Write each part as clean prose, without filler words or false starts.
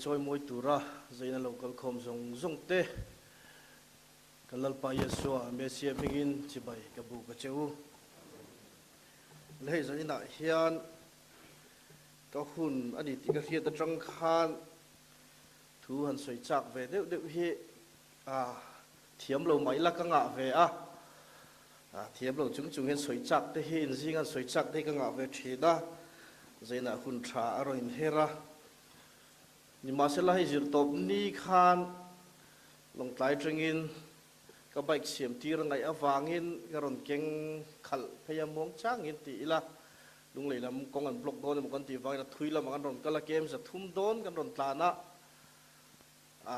chawimawi tura zaina lo kal khawm zawng zawng te kan Lalpa Yeshua Messia hmingin chibai ka buk a che u. Lehei zaninah hian ka hun a ni tih ka hriat atang khan thu han sawi chak ve deuh deuh hi a thiam lo mai la ka ngah ve a, thiam lo chung chung hian sawi chak te hi inzing an sawi chak te hi ka ngah ve thin a, zainah hun tha a rawn inher a. Nimahsela hei zirtawp ni khan Lawngtlai tangin ka bike siam tir ngaih avangin ka rawn keng khalh phei a muang changin ti ila Lunglei lam kawng an block dawn emaw kan tih vangin a thui lamah kan rawn kal a, kem 300 dawn kan rawn tlan a, a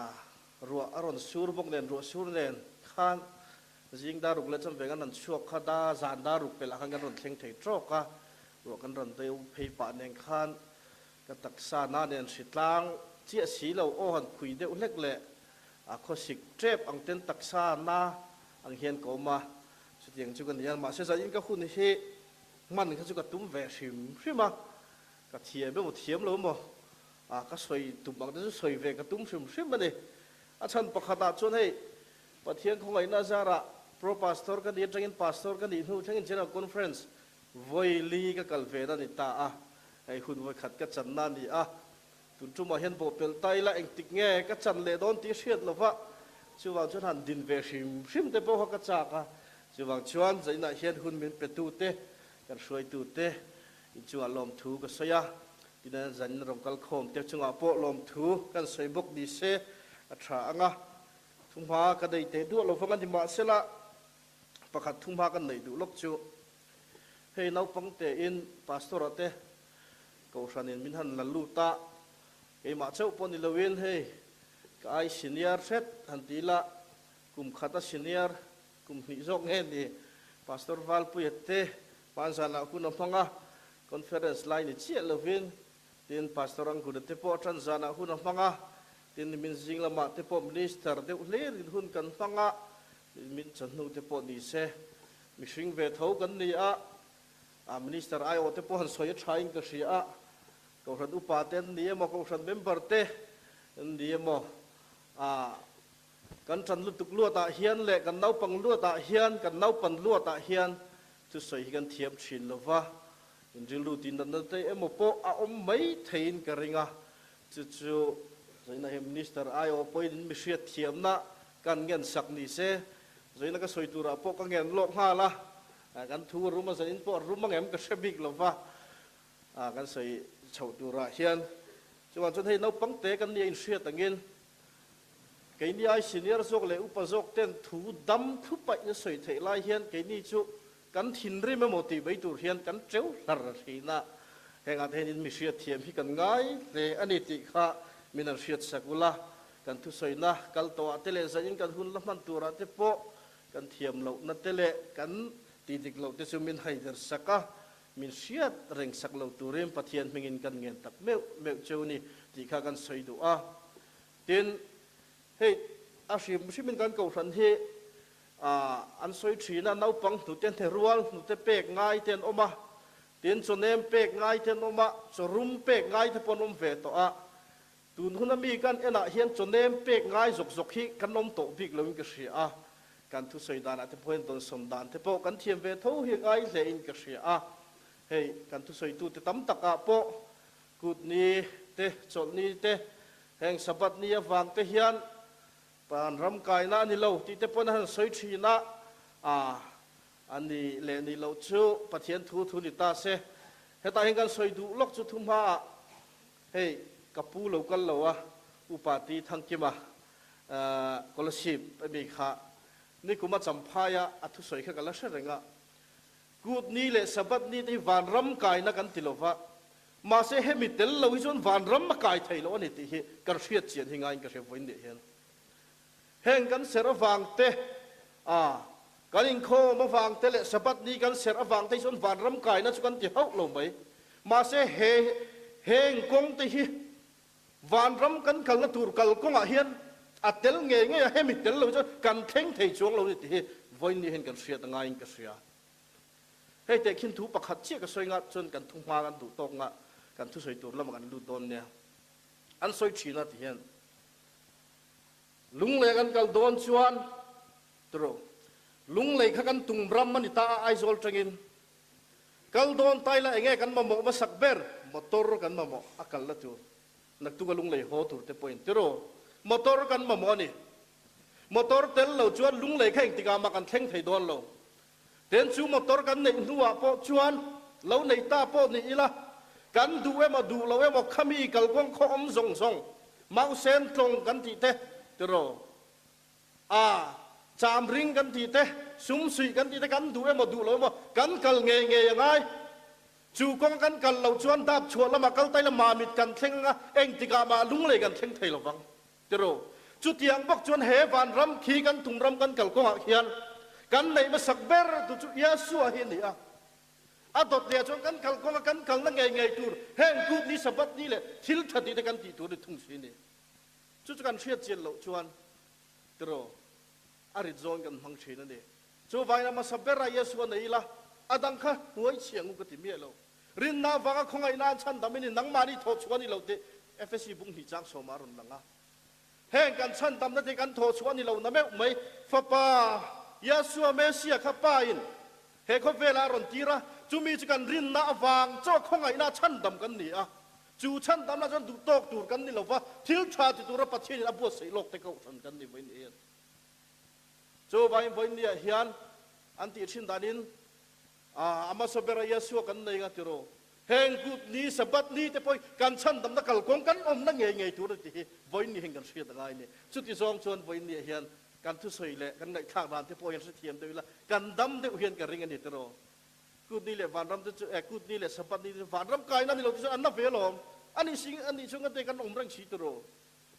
ruah a rawn sur bawk nen ruah sur nen khan zing dar ruk leh chuan ve kan rawn chhuak kha da zan dar ruk pelh ah khan kan rawn thleng thei tawk a, ruah kan rawn deuh phei pah nen khan Ka taksa na nen hritlang chiah si lo aw han phui deuh hlek leh a khawsik tep ang ten taksa na ang hian ka awm a, chutiang chu ka ni a, mahse zanin ka hun hi hman kha chu ka tum ve hrim hrim a, ka thiam emaw thiam lo emaw a ka sawi tum ang te chu sawi ve ka tum hrim hrim a ni. A chhan pakhat ah chuan hei Pathian khawngaihna zarah Pro Pastor ka nih atangin Pastor ka nih hnu thlengin General Conference Vawi li ka kal ve na ni ta a, hei hun vawi khat ka chan na a ni a, tun tumah hian bawhpelh ta ila engtik nge ka chan leh dawn tih hriat lo va, chuvang chuan han din ve hrim hrim te pawh kha ka chak a, chuvang chuan zainah hian hun min pe tu te, kan hruaitu te inchungah lawmthu ka sawi a, tin zanin rawn kal khawm te chungah pawh lawmthu kan sawi bawk ni se a tha ang a, thunghma ka nei teh duah lo vang a ni mahsela pakhat thunghma kan neih duh lawk chu. Hei naupang tein pastor ah te kohhranin min han la lut a, keimah chauh pawh ni loin hei ka ai senior hret han ti ila kum khat a senior kum hnih zawk nge ni Pastor Valpuia te hmanzanah hun a hmang a, conference lai ni chiah lovin tin Pastor Anguna te pawh tan zanah hun a hmang a, tin nimin zing lamah te pawh minister deuh hlerin hun kan hmang a, min chawhnu te pawh ni se Mihring ve tho kan ni a, a Minister aiawh te pawh han sawi a tha in ka hria a, Kohhran upa te an ni emaw, Kohhran member te an ni emaw, a kan tan lutuk luat ah hian leh kan naupang luat ah hian, kan naupan luat ah hian thusawi hi kan thiam thin lo va, in rilru tih natna te emaw pawh a awm mai theiin ka ring a, chu chu zaina hi Minister aiawh pawhin in mihriat thiamna kan ngensak ni se, Zaina ka sawi turah pawh ka ngen lawk nghal a, kan thu a rum a, zanin pawh a rum ang em ka hre bik lo va, kan sawi chhoh turah hian chuan chuan hei naupang te kan nia inhriat angin keini ai senior zawk leh upa zawk ten thu dam thlu paih in sawi theih lai hian keini chu kan thinrim emaw tih mai tur hian kan teu hlar thin a, hengah te hian in mi hriat thiam hi kan ngai hle a ni tih kha min an hriat sak ula. Kan thusawina kal tawhah te leh zanin kan hun la hman turah te pawh kan thiam lohna te leh kan tih dik loh te chu min haider sak a, min hriat reng sak lo turin Pathian hmingin kan ngen tak meuh meuh cheu ni tih kha kan sawi duh a. Tin, hei a hrim hrimin kan kohhran hi an sawi thin a, naupang hnute hne rual hnute pek ngai te an awm a, tin chawnem pek ngai te an awm a, chawrum pek ngai te pawh an awm ve tawh a. Tun huna mi kan enah hian chawnem pek ngai zawk zawk hi kan awm tawh bik loin ka hria a, kan thusawi danah te pawh hian dawnsawn dan te pawh kan thiam ve tho hi ngai hlein ka hria a. Hei kan thusawitute tam takah pawh kut ni te, chawlh ni te, heng Sabbath ni avang te hian pan ram kaina a ni lo tih te pawhin a han sawi thin a, a a ni leh ni loh chu Pathian thu thu ni ta se. Hetah hian kan sawi duh lawk chu thu hmaah Hei ka pu lo kal lo a, Upa Ti Thangkima Kolasib a mi kha nikum a champhai a, a thusawi kha ka la hre reng a. Kut ni leh Sabbath ni te hi vanram kaina kan ti lo va, mahse hemi tel lo hi chuan vanram a kai thei lo a ni tih hi kan hriat chian hi ngaiin ka hre vawiin nih hian. Heng kan serh avang te, a kan inkhawm avang te leh Sabbath ni kan serh avang te hi chuan vanram kaina chu kan ti hauh lo mai. Mahse he heng kawng te hi vanram kan kalna tur kal kawngah hian a tel ngei ngei a, hemi tel lo chuan kan thleng thei chuang lo ni tih hi vawiin ni hian kan hriat a ngaiin ka hria. Hei tehkhin thu pakhat chiah ka sawi ngah chuan kan thu hma kan duh tawk ngah kan thusawi tur lamah kan lut dawn nia. An sawi thin a ti hian Lunglei kan kal dawn chuan tiro Lunglei kha kan tum ram a ni ta a Aizawl tangin kal dawn ta ila enge kan mamawh hmasak ber motor kan mamawh a kal la tur naktuk a Lunglei haw tur te pawhin tiro motor kan mamawh a ni. Motor tel lo chuan Lunglei kha engtikah mah kan thleng thei dawn lo. Ten chu motor kan neih hnuah pawh chuan lo nei ta pawh ni ila, kan duh emaw duh lo emaw khami kalkawng khaw awm zawng zawng, Mausen tlawng kan tih te, tiraw? A, Chamring kan tih te, Sumsuih kan tih te kan duh emaw duh lo emaw kan kal ngei ngei a ngai. Chu kawng kan kal loh chuan dap chhuah lamah kal ta ila mamit kan thleng anga engtikah mah lunglei kan thleng thei lovang. Tiraw? Chutiang bawk chuan he vanram khi kan tum ram kan kal kawngah khian kan neih hmasak ber tu chu Yeshua hi a ni a. A dawt leh ah chuan kan kal kawnga kan kalna ngei ngei tur heng kut ni Sabbath ni leh thil tha tih te kan tih tur a ni thung si ni. Chu chu kan hriat chian loh chuan tiraw a rit zawn kan hmang thin a ni. Chu vaina hmasa ber a Yeshua nei ila a dang kha hnuai chhiang u ka ti miah lo. Rinna avanga khawngaihna an chhandam in nangmahni thawh chhuah a ni lo tih Efesi bung hnih chang sawmah a rawn lang a. Heng kan chhandamna te kan thawh chhuah a ni lo na meuh mai. Fapa Yahshua Messiah kha Pa in he khawvelah a rawn tir a, chumi chu kan rinna avang chaw khawngaihna a chhandam kan ni a. Chu chhandamna chuan duh tawk tur kan ni lo va, thil tha ti tura Pathianin a buatsaih lawk te kohhran kan ni vawiin hian. Chuvangin vawiin niah hian an tih thin danin A hmasa bera Yeshua kan nei nga tiraw? Heng kut ni, Sabbath ni te pawhin kan chhandamna kalkawng kan awmna ngei ngei tur a ti hi vawiin ni hian kan hriat a ngai ni. Chuti zawng chuan vawiin niah hian kan thusawi leh kan ngaihthlak dan te pawh hian hrethiam deuh ila kan dam deuh hian ka ring a ni tiraw? Kut ni leh vanram te chu eh kut ni leh Sabbath ni te chu vanram kaina ni lo te chuan an na ve alawm. A nih si a nih chuan kan te kan awm reng si tiraw?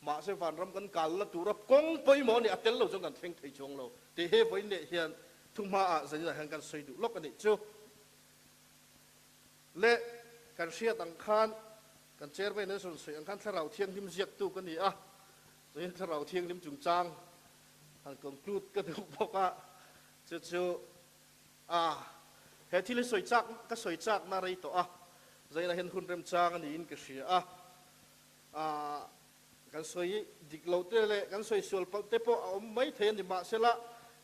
Mahse vanram kan kalna tura kawng pawimawh a nih a tel lo chuan kan thleng thei chuang lo tih he vawiin leh hian Thuhmaah zaninah hian kan sawi duh lawk a nih chu. Le kan hriat ang khan kan chairman in a rawn sawi ang khan Thlarau Thianghlim ziaktu ka ni a, chuan Thlarau Thianghlim chungchang han conclude ka duh bawk a, chu chu a he thil hi sawi chak ka sawi chakna rei tawh a, zaninah hian hun remchang a niin ka hria a, a Kan sawi dik lo te leh kan sawi sual palh te pawh a awm mai thei a ni. Mahsela,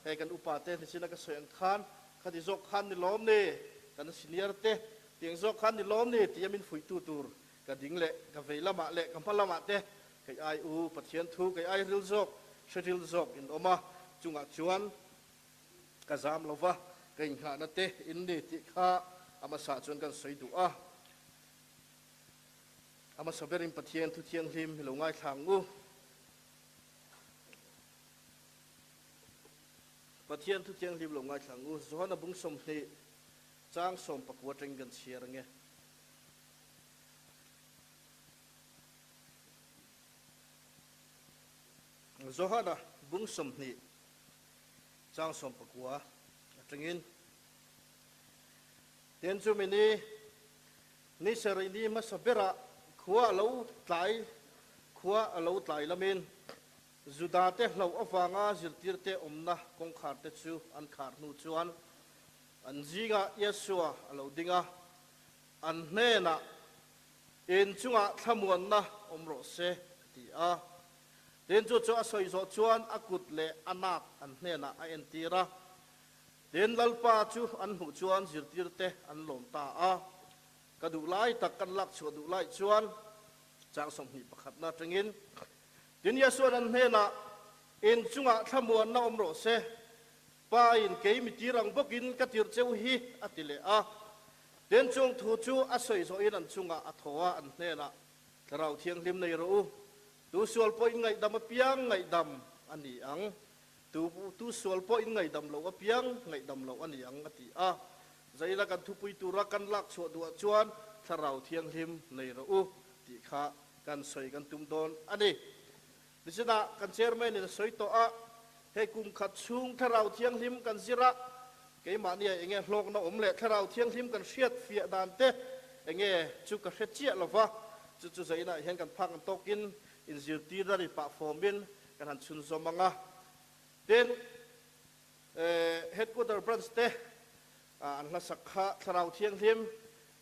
hei kan upa te hnichina ka sawi ang khan, khati zawk khan ni lawm ni, kan senior te tiang zawk khan ni lawm ni tih a min fuihtu tur ka ding leh ka vei lamah leh ka hma lamah te kei ai u Pathian thu kei ai ril zawk hre ril zawk in awm a, chungah chuan ka zam lo va, ka inngahna te in ni tih kha a hmasa chuan kan sawi duh a. A hmasa berin Pathian thu thianghlim hi lo ngaithla ang u. Pathian thu thianghlim lo ngaithla ang u. Johana bung 20 chang 19 atangin kan chhiar ange. Johana bung 20 chang 19 atangin Tin chumi ni Ni sarih ni hmasa berah khua a lo tlai khua a lo tlai lamin Judate hlauh avanga zirtirte awmna kawngkharte chu an khar hnu chuan an zingah Yeshua a lo ding a, an hnenah, In chungah thlamuanna awm rawh se, a ti a. Tin chu chu a sawi zawh chuan a kut leh a nak an hnenah a entir a. Tin, Lalpa chu an hmuh chuan zirtirte an lawm ta a. Ka duh lai tak kan lak chhuah duh lai chuan chang 21na atangin, Tin, Yasuan an hnenah, In chungah thlamuanna awm rawh se, Pa in kei mi tir ang bawkin ka tirh cheu hi, a ti leh a. Tin, chung thu chu a sawi zawhin an chungah a thaw a, an hnenah, Thlarau Thianghlim nei rawh u, tu sual pawh in ngaihdam apiang ngaihdam a ni ang. Tu tu sual pawh in ngaihdam loh apiang ngaihdam loh a ni ang a ti a. Zaila kan thupui tura kan lak chhuah duhah chuan Thlarau Thianghlim nei rawh u tih kha kan sawi kan tum dawn a ni. Nichinah kan chairman in a sawi tawh a, hei kum khat chhung Thlarau Thianghlim kan zir a, keimahnia enge hlawkna awm leh Thlarau Thianghlim kan hriat fiah dan te enge chu ka hre chiah lova, chu chu zainah hian kan phak ang tawkin inzirtirna ri pah fawmin Kan han chhunzawm ang a, tin Headquarter Branch te an hlasak kha Thlarau Thianghlim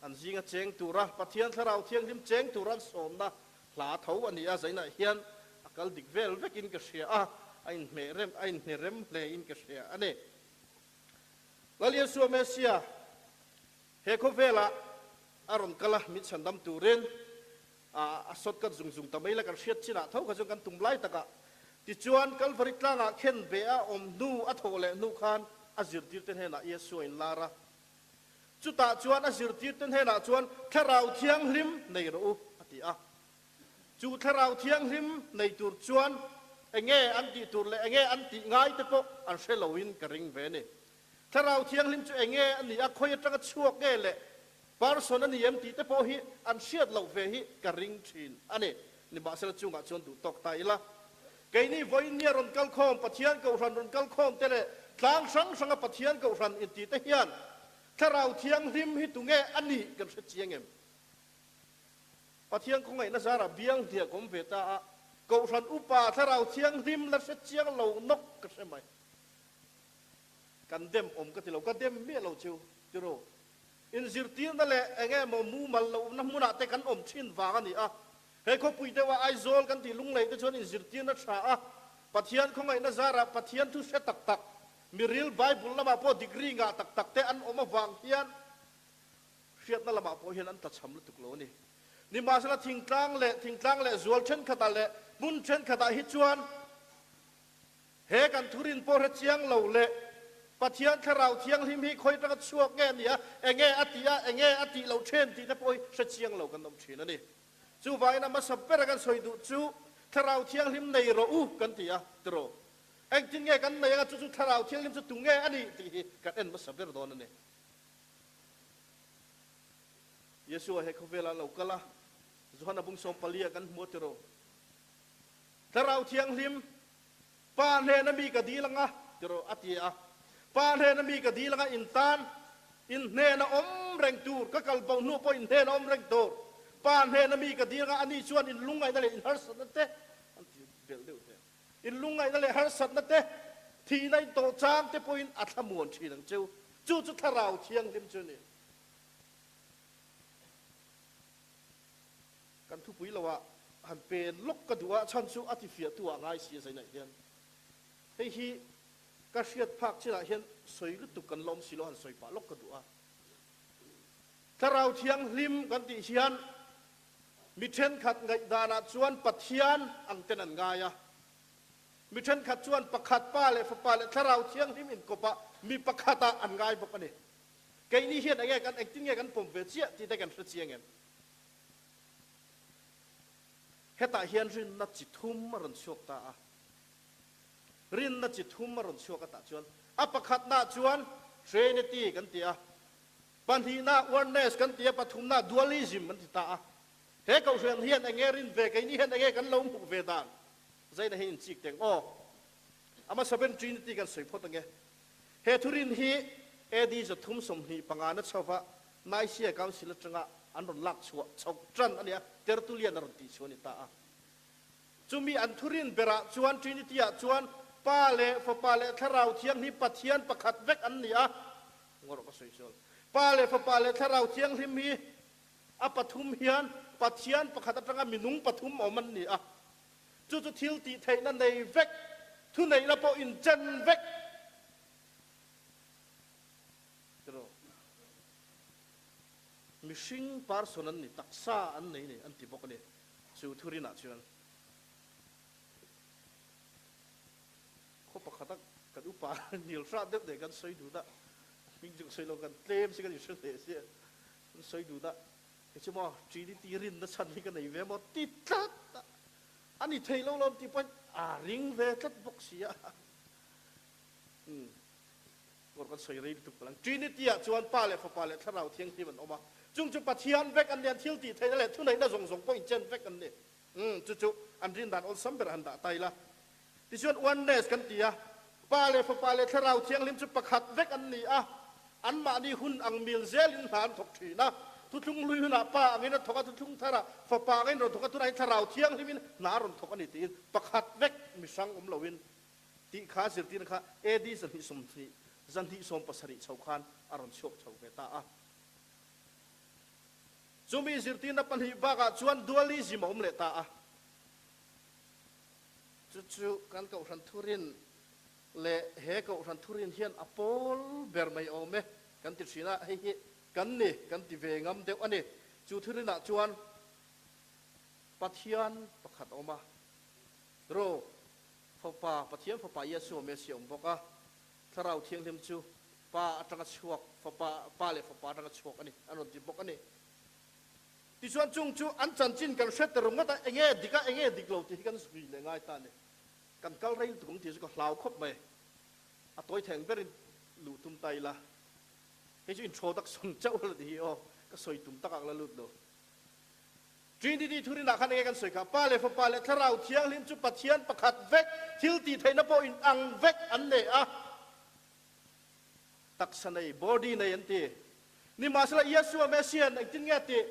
an zinga cheng tura, Pathian Thlarau Thianghlim cheng tura an sawmna Hla tho a ni a, zainah hian a kal dik vel vekin ka hria a, a inhmeh rem, a inhne rem hlein ka hria a ni. Lal Yeshua Messia he khawvelah a rawn kal a, min chhandam turin a a sawt kat zung zung ta mai la, kan hriat chinah tho kha chuan kan tum lai takah. Tichuan, Kalvari tlangah khen ve a awm hnu, a thawh leh hnu khan a zirtirte hnenah Yeshua inlar a. Chutah chuan a zirtirte hnenah chuan, Thlarau Thianghlim nei rawh u, a ti a. Chu Thlarau Thianghlim nei tur chuan enge an tih tur leh enge an tih ngai te pawh an hre loin ka ring ve a ni. Thlarau Thianghlim chu enge a nih a, khawi atanga chhuak nge leh person a ni em tih te pawh hi an hriat loh ve hi ka ring thin a ni. Nimahsela chungah chuan duh tawk ta ila. Keini vawiin nia rawn kal khawm, Pathian Kohhran rawn kal khawm te leh tlang hrang hranga Pathian Kohhran inti te hian Thlarau Thianghlim hi tunge a nih kan hre chiang em? Pathian khawngaihna zarah biang hniah ka awm ve ta a, Kohhran upa Thlarau Thianghlim la hre chiang lo nawk ka hre mai. Kan dem awm ka ti lo, ka dem miah lo chu tiraw? Inzirtirna leh eng emaw mumal lohna hmunah te kan awm thin vang a ni a. He khawpui deuha Aizawl kan tih lunglei te chuan inzirtirna tha a, Pathian khawngaihna zarah Pathian thu hre tak tak, miril Bible lamah pawh degree ngah tak tak te an awm avang hian hriatna lamah pawh hian an tlachham lutuk lo a ni. Nimahsela thingtlang leh thingtlang leh zual thenkhatah leh hmun thenkhatah hi chuan He kan thurin pawh hre chiang lo leh Pathian Thlarau Thianghlim hi khawi atanga chhuak nge a ni a, enge a tih a, enge a tih loh then tih te pawh hi hre chiang lo kan awm thin a ni. Chuvangin a hmasa bera kan sawi duh chu Thlarau Thianghlim nei rawh u kan ti a, tiraw? Engtin nge kan nei anga chu chu Thlarau Thianghlim chu tunge a nih tih hi kan en hmasa ber dawn a ni. Yeshua he khawvelah lo kal a, Johana bung 14 ah kan hmu a tiraw? Thlarau Thianghlim, Pa hnena mi ka dil anga, ti rawh, a ti a. Pa hnena mi ka dil anga in tan, in hnena awm reng tur, ka kal bo hnu pawh in hnena awm reng tur. Pa hnena mi ka dil anga ani chuan in lungngaihna leh in harsatna te, an ti belh deuh hmel, in lungngaihna leh harsatna te, thihna in tawh chang te pawhin a thlamuan thin ang cheu. Chu chu Thlarau Thianghlim chu a ni. Kan thupui lo ah han pen lawk ka duh a, chhan chu a tifiah tu ah ngai si a zainah hian. Hei hi ka hriat phak chinah hian sawi lutuk kan la awm si lo han sawi pah lawk ka duh a. Thlarau Thianghlim kan tih hian mi thenkhat ngaihdan ah chuan Pathian ang ten an ngai a. Mi thenkhat chuan pakhat Pa leh Fapa leh Thlarau Thianghlim inkawp ah mi pakhat ah an ngai bawk a ni. Keini hian enge kan engtin nge kan pawm ve chiah tih te kan hre chiang em? Hetah hian rinna chi thum a rawn chhuak ta a. Rinna chi thum a rawn chhuak a tah chuan a pakhatnaah chuan Trinity kan ti a, pahnihnaah Oneness kan ti a, pathumnaah Dualism an ti ta a. He kohhran hian eng nge rin ve, keini hian eng nge kan lo hmuh ve dan? Zaina hi inchik teng aw. A hmasa ber Trinity kan sawi phawt ang e. He thurin hi AD 325 na chhova Nicaea Council atanga an rawn lak chhuah chhoh tan a nia, Tertullian a rawn tih chhuah a ni ta a. Chumi an thurin berah chuan Trinity-ah chuan Pa leh Fapa leh Thlarau Thianghlim Pathian pakhat vek an ni a, ngawrh ka sawi sual. Pa leh Fapa leh Thlarau Thianghlim hi a pathum hian Pathian pakhat atanga minung pathum awm an ni a. Chu chu thil tih theihna nei vek, thuneihna pawh inchen vek. Tiraw? Mihring person an ni, taksa an nei ni an ti bawk a ni. Chu thurinah chuan khaw pakhata kan upa nil hrat deuh deuh kan sawi duh dah, hming chu ka sawi lo, kan tlem si kan inhre hle si a, kan sawi duh dah, kei chu maw Trinity rinna chhan hi ka nei ve maw ti tlat a, a ni thei lo lawm tih pawhin a ring ve tlat bawk si a. Umm. Kawr kan sawi rei lutuk palang. Trinity ah chuan Pa leh Fapa leh Thlarau Thianghlim an awm a. Chung chu Pathian vek an ni, an thil tih theihna leh thuneihna zawng zawng pawh inchen vek an ni. Umm, chu chu an rin dan awlsam ber han dah ta ila. Tichuan Oneness kan ti a, Pa leh Fapa leh Thlarau Thianghlim chu pakhat vek an ni a, anmahni hun ang mil zelin hna an thawk thin a. Thuthlung hlui hunah Pa angin a thawk a, thuthlung tharah Fapa angin rawn thawk a, tunah hian Thlarau Thianghlimin hna a rawn thawk a ni tiin pakhat vek mihrang awm loin Tih kha zirtirna kha AD 220, 270 chho khan a rawn chhuak chho ve ta a. Chumi zirtirna pahnih bakah chuan dualism a awm leh ta a. Chu chu kan Kohhran Thurin leh he Kohhran Thurin hian a pawl ber mai awm e kan ti thin a, hei hi kan ni kan ti ve ngam deuh a ni. Chu Thurinah chuan Pathian pakhat a awm a, Ro Fapa, Pathian Fapa Yeshua Messiah a awm bawk a, Thlarau Thianghlim chu Pa atanga chhuak, Fapa, Pa leh Fapa atanga chhuak a ni, an rawn ti bawk a ni. Tichuan chung chu an chanchin kan hre ta ringawt a, enge dik a, enge dik lo tih hi kan zui leh ngai ta a ni. Kan kal rei lutuk ang tih chu ka hlau khawp mai. A tawi theng berin luh tum ta ila, hei chu introduction chauh la ti hi aw, ka sawi tum takah ka la lut lo. Trinity thurinah khan enge kan sawi kha? Pa leh Fapa leh Thlarau Thianghlim chu Pathian pakhat vek, thil tih theihna pawh in ang vek an nei a. Taksa nei, body nei an ti. Nimahsela Yeshua Messiah-a'n engtin nge a tih?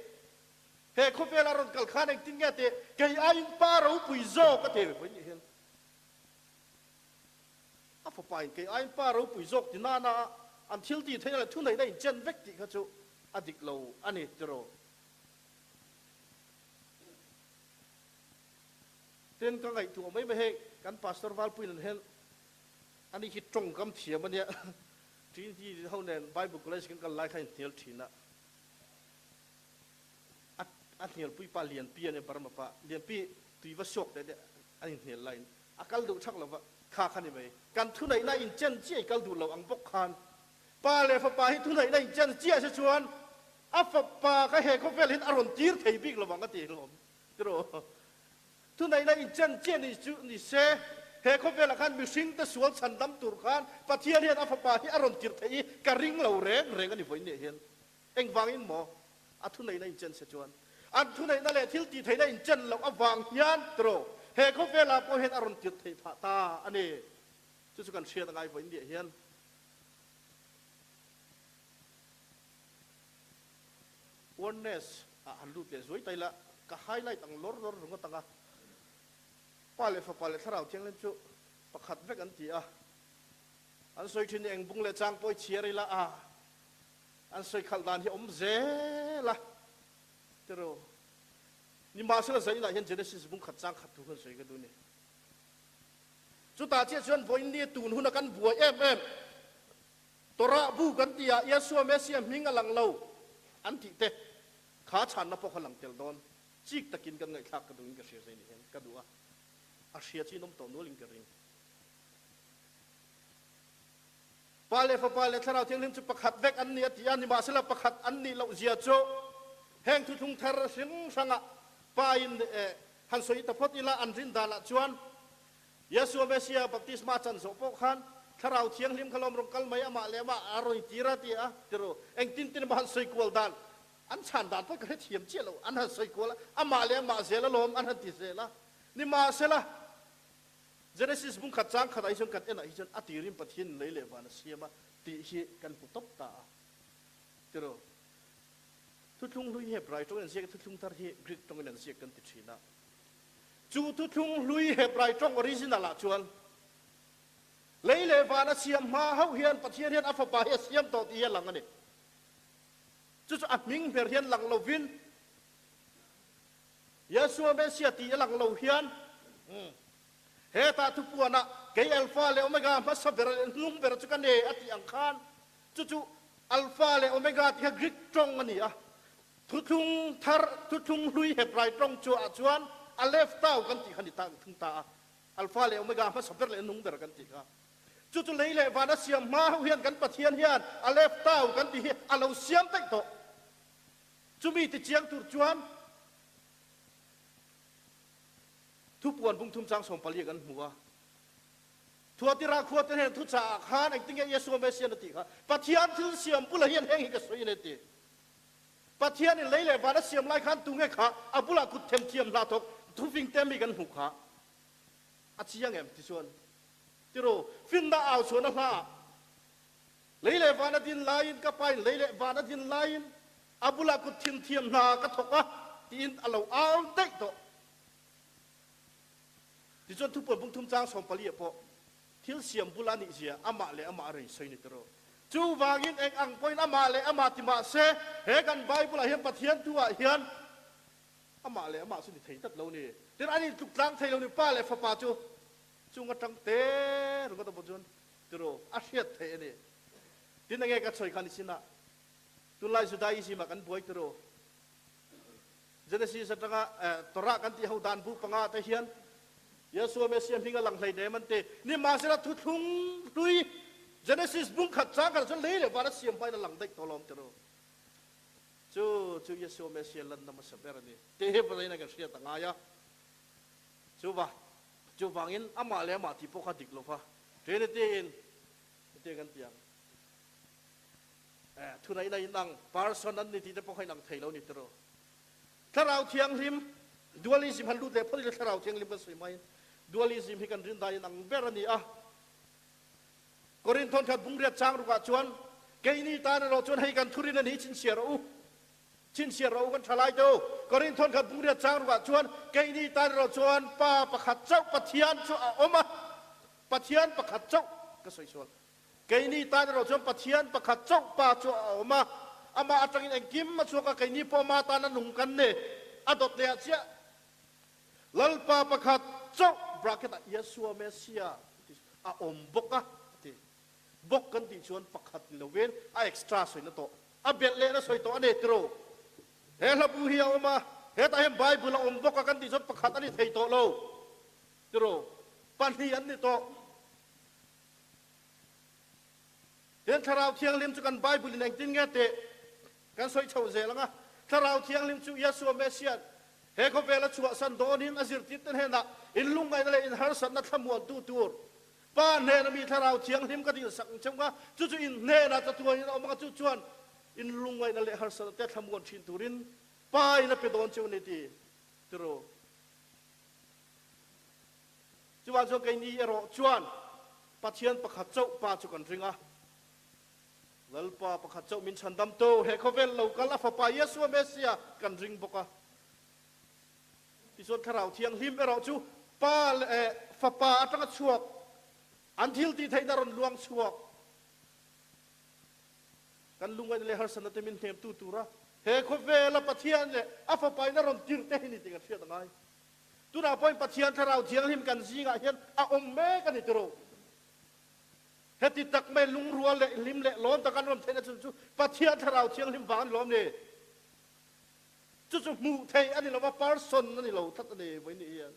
He khawvela rawn kal khan engtin nge a tih? Kei aiin Pa ropui zawk a ti. Vawi nih hian a Fapa in kei aiin Pa ropui zawk ti nana an thil tih theihna leh thuneihna inchen vek tih kha chu a dik lo a ni tiraw? Tin, ka ngaihtuah mai mai hei, kan Pastor Valpuiin an hen, ani hi tawngkam thiam a nia, Trinity ho nen Bible College kan kal lai kha inhnial thin a, a a hnialpui pa Lianpi a nia, Burma pa, Lianpi tui va suak teh teh an inhnial laiin a kal duh thak lo va, kha kha ni mai, kan thuneihna inchen chiah i kal duh lo ang bawk khan Pa leh Fapa hi thuneihna inchen chiah se chuan a Fapa kha he khawvel hian a rawn tir thei bik lo ang a ti hlawm tiraw? Thuneihna inchen chiah ni chu ni se, he khawvelah khan mihringte sual chhandam tur khan Pathian hian a Fapa hi a rawn tir theih hi ka ring lo reng reng a ni vawiin nih hian. Engvangin maw a thuneihna inchen se chuan an thuneihna leh thil tih theihna inchen loh avang hian tiraw he khawvelah pawh hian a rawn tir theih phah ta a ni. Chu chu kan hriat a ngai vawiin nih hian. Oneness ah han lut leh zuai ta ila, ka highlight ang lawr lawr ringawt ang a, Pa leh Fapa leh Thlarau Thianghlim chu pakhat vek an ti a, an sawi thin hi eng bung leh chang pawh i chhiar ila a, an sawi khalh dan hi a awm zel a, tiraw? Nimahsela zainah hian Genesis bung khat chang khat thu khan sawi ka duh a ni. Chutah chiah chuan vawiinni tun huna kan buai em em Torah bu kan tih ah Yeshua Messiah hming a lang lo an tih te kha chhanna pawh kha lang tel dawn chik takin kan ngaihthlak ka duhin ka hria zai ni hian ka duh a, a hria chu in awm tawh nualin ka ring. Pa leh Fapa leh Thlarau Thianghlim chu pakhat vek an ni a ti a, nimahsela pakhat an nih loh zia chu heng thuthlung thar hring hrangah Pa in han sawi ta phawt ila an rin danah chuan Yeshua Messiah baptisma chan zawh pawh khan Thlarau Thianghlim kha lawm rawn kal mai amah leh amah a rawn tir a ti a, tiru engtin tin emaw han sawi kual dan an chhan dan pawh ka hrethiam chiah lo, an han sawi kual a, amah leh amah zel alawm an han ti zel a, nimahsela Genesis bung khat chang khatah hi chuan kan enah hi chuan a tirin Pathian in lei leh van a siam a tih hi kan hmu tawp ta a tiraw. Thuthlung hlui hi Hebrai tawngin an ziak a, thuthlung thar hi Greek tawngin an ziak kan ti thin a. Chu thuthlung hlui Hebrai tawng original ah chuan lei leh van a siam hma hauh hian Pathian hian a fapa hi a siam tawh tih hi a lang a ni. Chu chu a hming hmer hian lang lovin Yeshua Messiah tih a lang lo hian hetah thupuanah kei Alpha leh Omega hmasa ber leh hnung ber chu ka nei a tih ang khan chu chu Alpha leh Omega tih kha Greek tawng a ni a, thuthlung thar, thuthlung hlui Hebrai tawng chu ah chuan Aleph Tau kan tih kha ni ta thung ta a, Alpha leh Omega hmasa ber leh hnung ber kan tih kha. Chu chu lei leh van a siam hma ho hian kan Pathian hian Aleph Tau kan tih hi a lo siam daih tawh. Chumi tichiang tur chuan thupuan bungthum chang 14 kan hmu a. Thuatira khua te hnen thuchah ah khan engtinge Yeshua Messiah a tih kha, Pathian thil siam bulah hian heng hi ka sawi a ni ti. Pathian in lei leh van a siam lai khan tunge kha a bulah kut them thiam hna thawk thufing te mi kan hmuh kha a chiang em ti chuan tiraw finna au chhuahna hla ah Lei leh van a din laiin ka pain lei leh van a din laiin a bulah kut thimthiam hna ka thawk a tiin a lo au daih tawh. Tichuan thupuan bungthum chang 14 ah pawh thil siam bula nih zia amah leh amah a rawn sawi ni tiraw. Chuvangin eng ang pawhin amah leh amah ti mah se, he kan Bible-ah hian Pathian thu-ah hian amah leh amah chu ni thei tlat lo ni. Tin, an intluk tlang thei lo ni, Pa leh Fapa chu chung atang te ringawt a pawh chuan tiraw a hriat theih a ni. Tin, enge ka sawi kha ni sinah tunlai Judaism-ah kan buai tiraw? Genesis atanga Torah kan tih ho dan bu panga te hian Yeshua Messiah hming a lang hleinem an ti. Nimahsela thuthlung hlui Genesis bung khat chang khatah chuan lei leh van a siam hmain a lang daih tawh lawm tiraw. Chu chu Yeshua Messiah lanna hmasa ber a ni tih hi vawiin a kan hriat a ngai a. Chuva chuvangin amah leh amah tih pawh kha dik lova Trinity in hetiang kan ti ang. Thuneihna inang, person an ni tih te pawh kha inang thei lo ni tiraw. Thlarau Thianghlim, dualism han lut leh phawt ila Thlarau Thianghlim kan sawi hmain dualism hi kan rindan inang ber a ni a. Korinth thawnthat bungriat chang rukah chuan keini tan erawh chuan hei kan thurin a ni chhinchhiah rawh u. Chhinchhiah rawh u kan tha lai te u. Korinth thawnthat bungriat chang rukah chuan keini tan erawh chuan Pa pakhat chauh Pathian chu a awm a. Pathian pakhat chauh ka sawi sual. Keini tan erawh chuan Pathian pakhat chauh Pa chu a awm a, amah atangin engkim a chhuak a, keini pawh ama tana nung kan ni. A dawt leh ah chiah Lalpa pakhat chauh bracket ah Yeshua Messiah tih chu a awm bawk a a ti. Bawk kan tih chuan pakhat ni lovin a extra sawina tawh, a belh lehna sawi tawh a ni tiro. He hlabu hi a awm a, hetah hian Bible a awm bawk a kan tih chuan pakhat a ni thei tawh lo tiro, pahnih an ni tawh. Tin, Thlarau Thianghlim chu kan Bible in engtin nge tih kan sawi chho zel ang a. Thlarau Thianghlim chu Yeshua Messiah he khawvela chhuahsan dawnin a zirtirte hnenah inlungngaihna leh inharsatna thlamuantu tur Pa hnena mi Thlarau Thianghlim ka dilsak ang cheu nga, chu chu in hnenah chatuanin a awm ang a, chu chuan inlungngaihna leh harsatna te thlamuan thin turin Pa in a pe dawn cheu a ni ti tiraw. Chuvang chuan keini erawh chuan Pathian pakhat chauh Pa chu kan ring a. Lalpa pakhat chauh min chhandamtu, he khawvel lo kal a Fapa Yeshua Messiah kan ring bawk a. Tichuan Thlarau Thianghlim erawh chu Pa leh Fapa atanga chhuak, an thil tih theihna rawn luang chhuak, kan lungaihna leh harsatna te min hnemtu tura he khawvela Pathian leh a Fapa in a rawn tirh te hi ni tih kan hriat a ngai. Tunah pawhin Pathian Thlarau Thianghlim kan zingah hian a awm mek a ni tiraw? Heti tak mai lungrual leh hlim leh lawm taka an rawn theihna chu chu Pathian Thlarau Thianghlim vang a ni lawm ni? Chu chu hmuh theih a ni lova, person a ni lo tlat a ni vawiin hian.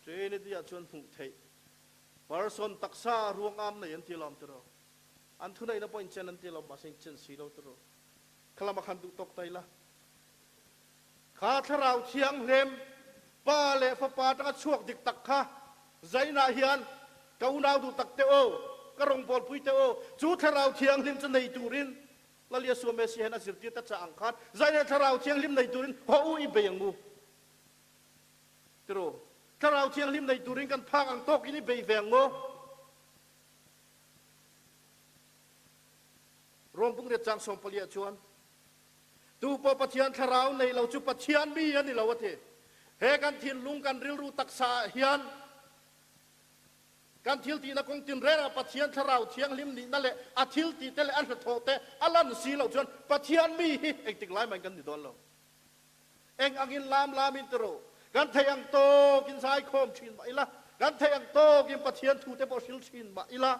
Trinity-ah chuan hmuh theih person taksa ruangam nei an ti lawm tiraw? An thuneihna pawh inchen an ti lawm, mahse inchen si lo tiraw? Khalama khan duh tawk ta ila. Kha Thlarau Thianghlim, Pa leh Fapa atanga chhuak dik tak kha zainah hian ka unau duh tak te aw, ka rawngbawlpui te aw, chu Thlarau Thianghlim chu nei turin Lal Yeshua Messiah hian a zirtir ta chah ang khan zainah Thlarau Thianghlim nei turin haw u i bei ang u. Tiraw? Thlarau Thianghlim nei turin kan phak ang tawkin i bei ve ang maw? Rom Bungriat chang sawmpaliah chuan Tu pawh Pathian thlarau nei lo chu Pathian mi a ni lo a ti. He kan thinlung, kan rilru taksa ah hian kan thil tihna kawng tinreng ah Pathian thlarau thianghlim nihna leh a thil tih te leh a hnathawh te a lan si loh chuan Pathian mi hi engtik lai mahin kan ni dawn lo. Eng angin lam lamin ti rawh. Kan theih ang tawkin zaikhawm thin mah ila, kan theih ang tawkin Pathian thu te pawh hril thin mah ila,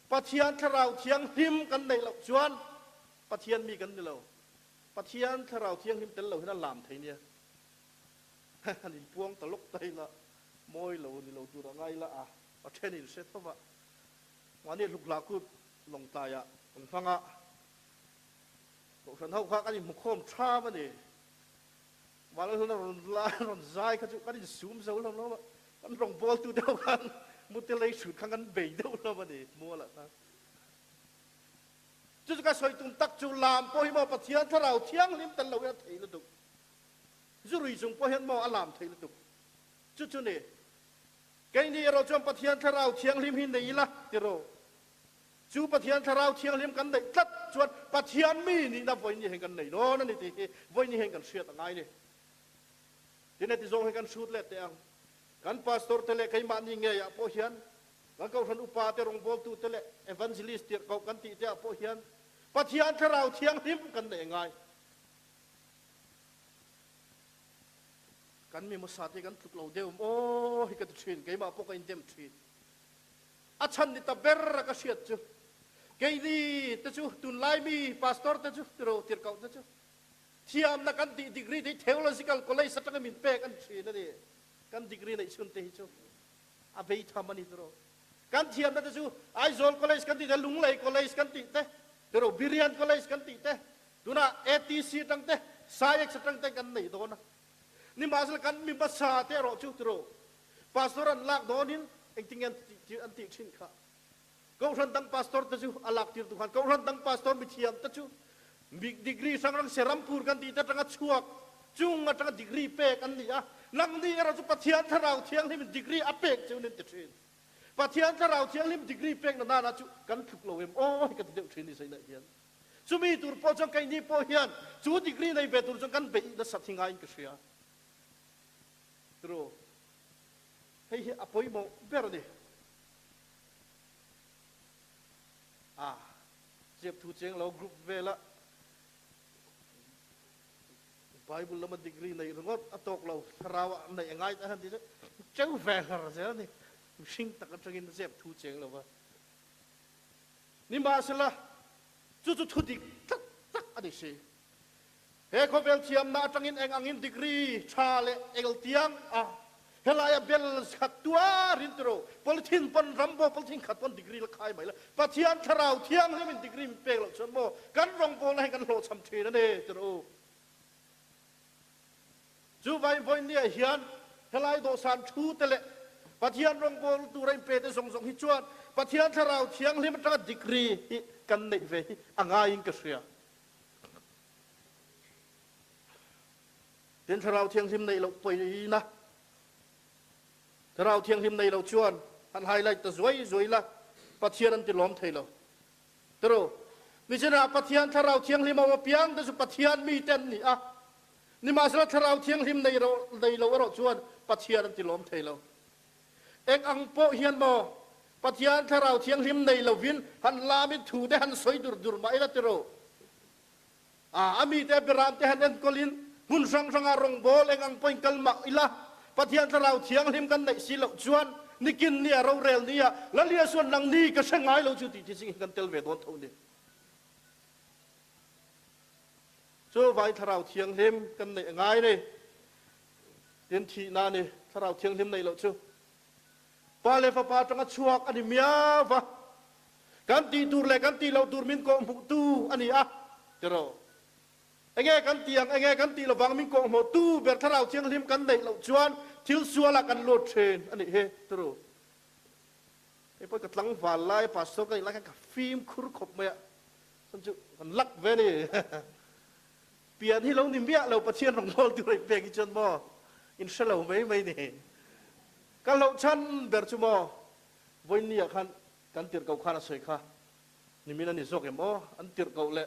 Pathian thlarau thianghlim kan neih loh chuan Pathian mi kan ni lo. Pathian thlarau thianghlim tel lo hian a lam thei nia. Han inpuang ta lawk ta ila, mawi lo ni lo tur a ngai la a, a then in hre tho va. Mahni hluk hlah kut lawngtlaiah kan hmang a, Kohhran ho kha kan inhmukhawm tham a ni. Vanlalhlana rawn la rawn zai kha chu kan insum zo hlawm hlawm a, kan rawngbawltu deuh khan mute lei hrut khan kan bei deuh hlawm a ni mualah khan. Chu chu ka sawi tum tak chu lam pawh hi maw Pathian thlarau thianghlim tel lo hian a thei lutuk. Zu rui chung pawh hian maw a lam thei lutuk. Chu chu ni. Keini erawh chuan Pathian thlarau thianghlim hi nei ila tiraw. Chu Pathian thlarau thianghlim kan neih tlat chuan Pathian mi nihna vawiin hian kan nei dawn a ni tih hi vawiin hian kan hriat a ngai ni. Tin heti zawng hi kan hrut leh teh ang. Kan pastor te leh keimahni ngeiah pawh hian. Kan Kohhran upa te, rawngbawltu te leh evangelist tirhkoh kan tih te ah pawh hian Pathian Thlarau Thianghlim kan neih ngai. Kan mimosa te kan tluk lo deuh maw hi ka ti thin, keimah pawh ka indem thin. A chhan ni ta ber a ka hriat chu keini te chu tunlai mi pastor te chu tiro tirhkoh te chu thiamna kan tih degree te hi theological college atanga min pek an thin a ni. Kan degree neih chhun te hi chu a bei tham a ni tiro. Kan thiamna te chu Aizawl college kan tih te, Lunglei college kan tih te, tiro Birian college kan tih te, tunah ATC atang te, SAIEX atang te kan nei dawn a. Nimahsela kan mi hmasa te erawh chu tiro Pastor an lak dawnin engtin nge an tih thin kha. Kohhran dang pastor te chu a lak tir tu khan kohhran dang pastor mithiam te chu degree hrang hrang Serampur kan tih te atanga chhuak chung atanga degree pek an ni a. Nangni erawh chu Pathian Thlarau Thianghlim in degree a pek cheu nen ti thin. Pathian Thlarau Thianghlim degree pek na nana chu kan tluk lo em aw hi ka ti deuh thin ni saina hian. Chumi tur pawh chuan keini pawh hian chu degree nei ve tur chuan kan beih nasat hi ngaiin ka hria. True. Hei hi a pawimawh ber a ni. A zep thu cheng lo group vela Bible lama degree nei ringawt a tawk lo thlarau ah neih a ngai ta han ti chu cheu ve hlar zel a ni. Mihring tak atangin zep thu cheng lo va. Nimahsela chu chu thu dik tak tak a ni si. He khawvel thiamna atangin eng angin degree tha leh eltiang a helaia bel khat tuarin tiro polythene pawn rambo polythene khat pawn degree la khai mai la Pathian thlarau thianghlimin degree min pek loh chuan maw kan rawngbawlna hi kan hlawhchham thin a ni tiro. Chu vainvawinia hian helai dawhsan thu te leh Pathian rawngbâwl tura inpe te zawng zawng hi chuan Pathian Thlarau Thianghlim atanga degree hi kan neih ve hi a ngaiin ka hria. Tin, Thlarau Thianghlim neih loh pawina, Thlarau Thianghlim nei lo chuan han highlight ta zuai zuai la, Pathian an ti lawm thei lo. Tiro, Nichinah Pathian Thlarau Thianghlim a awm apiang te chu Pathian mite an ni a, nimahsela Thlarau Thianghlim nei nei lo erawh chuan Pathian an ti lawm thei lo. Eng ang pawh hian maw Pathian Thlarau Thianghlim nei lovin han lamin thu te han sawi dur dur mah ila tiro, a mite beram te han enkawlin hmun hrang hrangah rawngbâwl eng ang pawhin kal mah ila, Pathian Thlarau Thianghlim kan neih si loh chuan nikin nia rorel nia Lalia chuan nang ni ka hre ngai lo chu tih chi zingin kan tel ve dawn tho ni. Chu vai Thlarau Thianghlim kan neih a ngai ni. Tin thihna a ni, Thlarau Thianghlim neih loh chu. Pa leh Fapa atanga chhuak a ni miau va, kan tih tur leh kan tih loh tur min kawhhmuhtu a ni a, tiraw? Enge kan tih ang, enge kan tih lovang min kawhhmuhtu ber Thlarau Thianghlim kan neih loh chuan thil sualah kan lut thin a nih hi, tiraw? Hei pawh ka tlangval lai, pastor ka nih lai khan ka fimkhur khawp mai a, chuan chu kan lak ve a ni. Pian hi lo ni miah lo Pathian rawngbâwl tur a inpek hi chuan maw in hre lo mai mai ni. Ka hlauh chhan ber chu maw vawiinniah khan kan tirhkoh khan a sawi kha nimin a ni zawk em aw an tirhkoh leh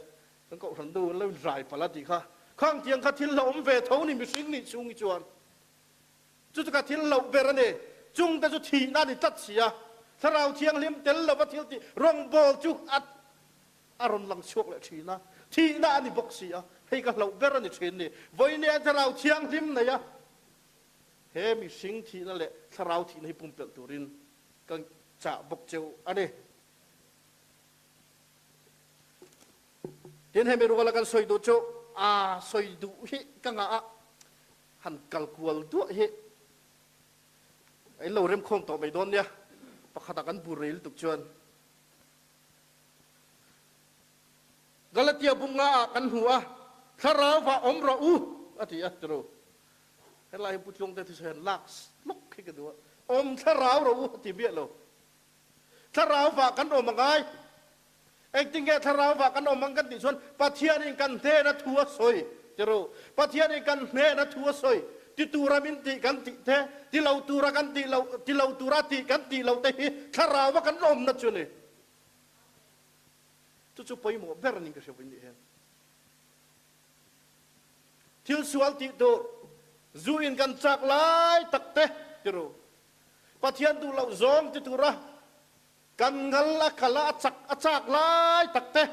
kan kohhran nu an lo inrai palh a tih kha khang tiang kha thil hlauhawm ve tho ni mihring nih chhung hi chuan chu chu ka thil hlauh ber a ni. Chungte chu thihna a ni tlat si a, Thlarau Thianghlim tel lova thil tih rawngbâwl chu a A rawn lang chhuak leh thin a, thihna a ni bawk si a, hei ka hlauh ber a ni thin ni. Vawinia Thlarau Thianghlim nei a, he mihring thihna leh Thlarau thihna hi pumpelh turin ka chah bawk cheu a ni. Tin, hemi ruala kan sawi duh chu, a sawi duh hi ka ngah a, han kal kual duah hi a in lo remkhawm tawh mai dawn nia, pakhatah kan bur rei lutuk chuan. Galatia bunga ah kan hmu a, Thlarau va awm rawh u a ti a, tiro. Helai hi Pu Tlungte thusawi han lak lawk hi ka duh a, awm thlarau rawh u a ti miah lo. Thlarau vah kan awm a ngai. Engtin nge thlarau vah kan awm ang kan tih chuan Pathianin kan hnena thu a sawi, tiro. Pathianin kan hnena thu a sawi, ti tura min tih kan tih te, ti lo tura kan tih lo, ti lo tura tih kan tih lo te hi thlarau va kan awmna chu a ni. Chu chu pawimawh ber a ni ka hria vawiin nih hian. Thil sual tih tur, zu in kan chak lai tak te ti ru. Pathian duh loh zawng ti tura. Kan ngal a kal a, a chak a chak lai tak te,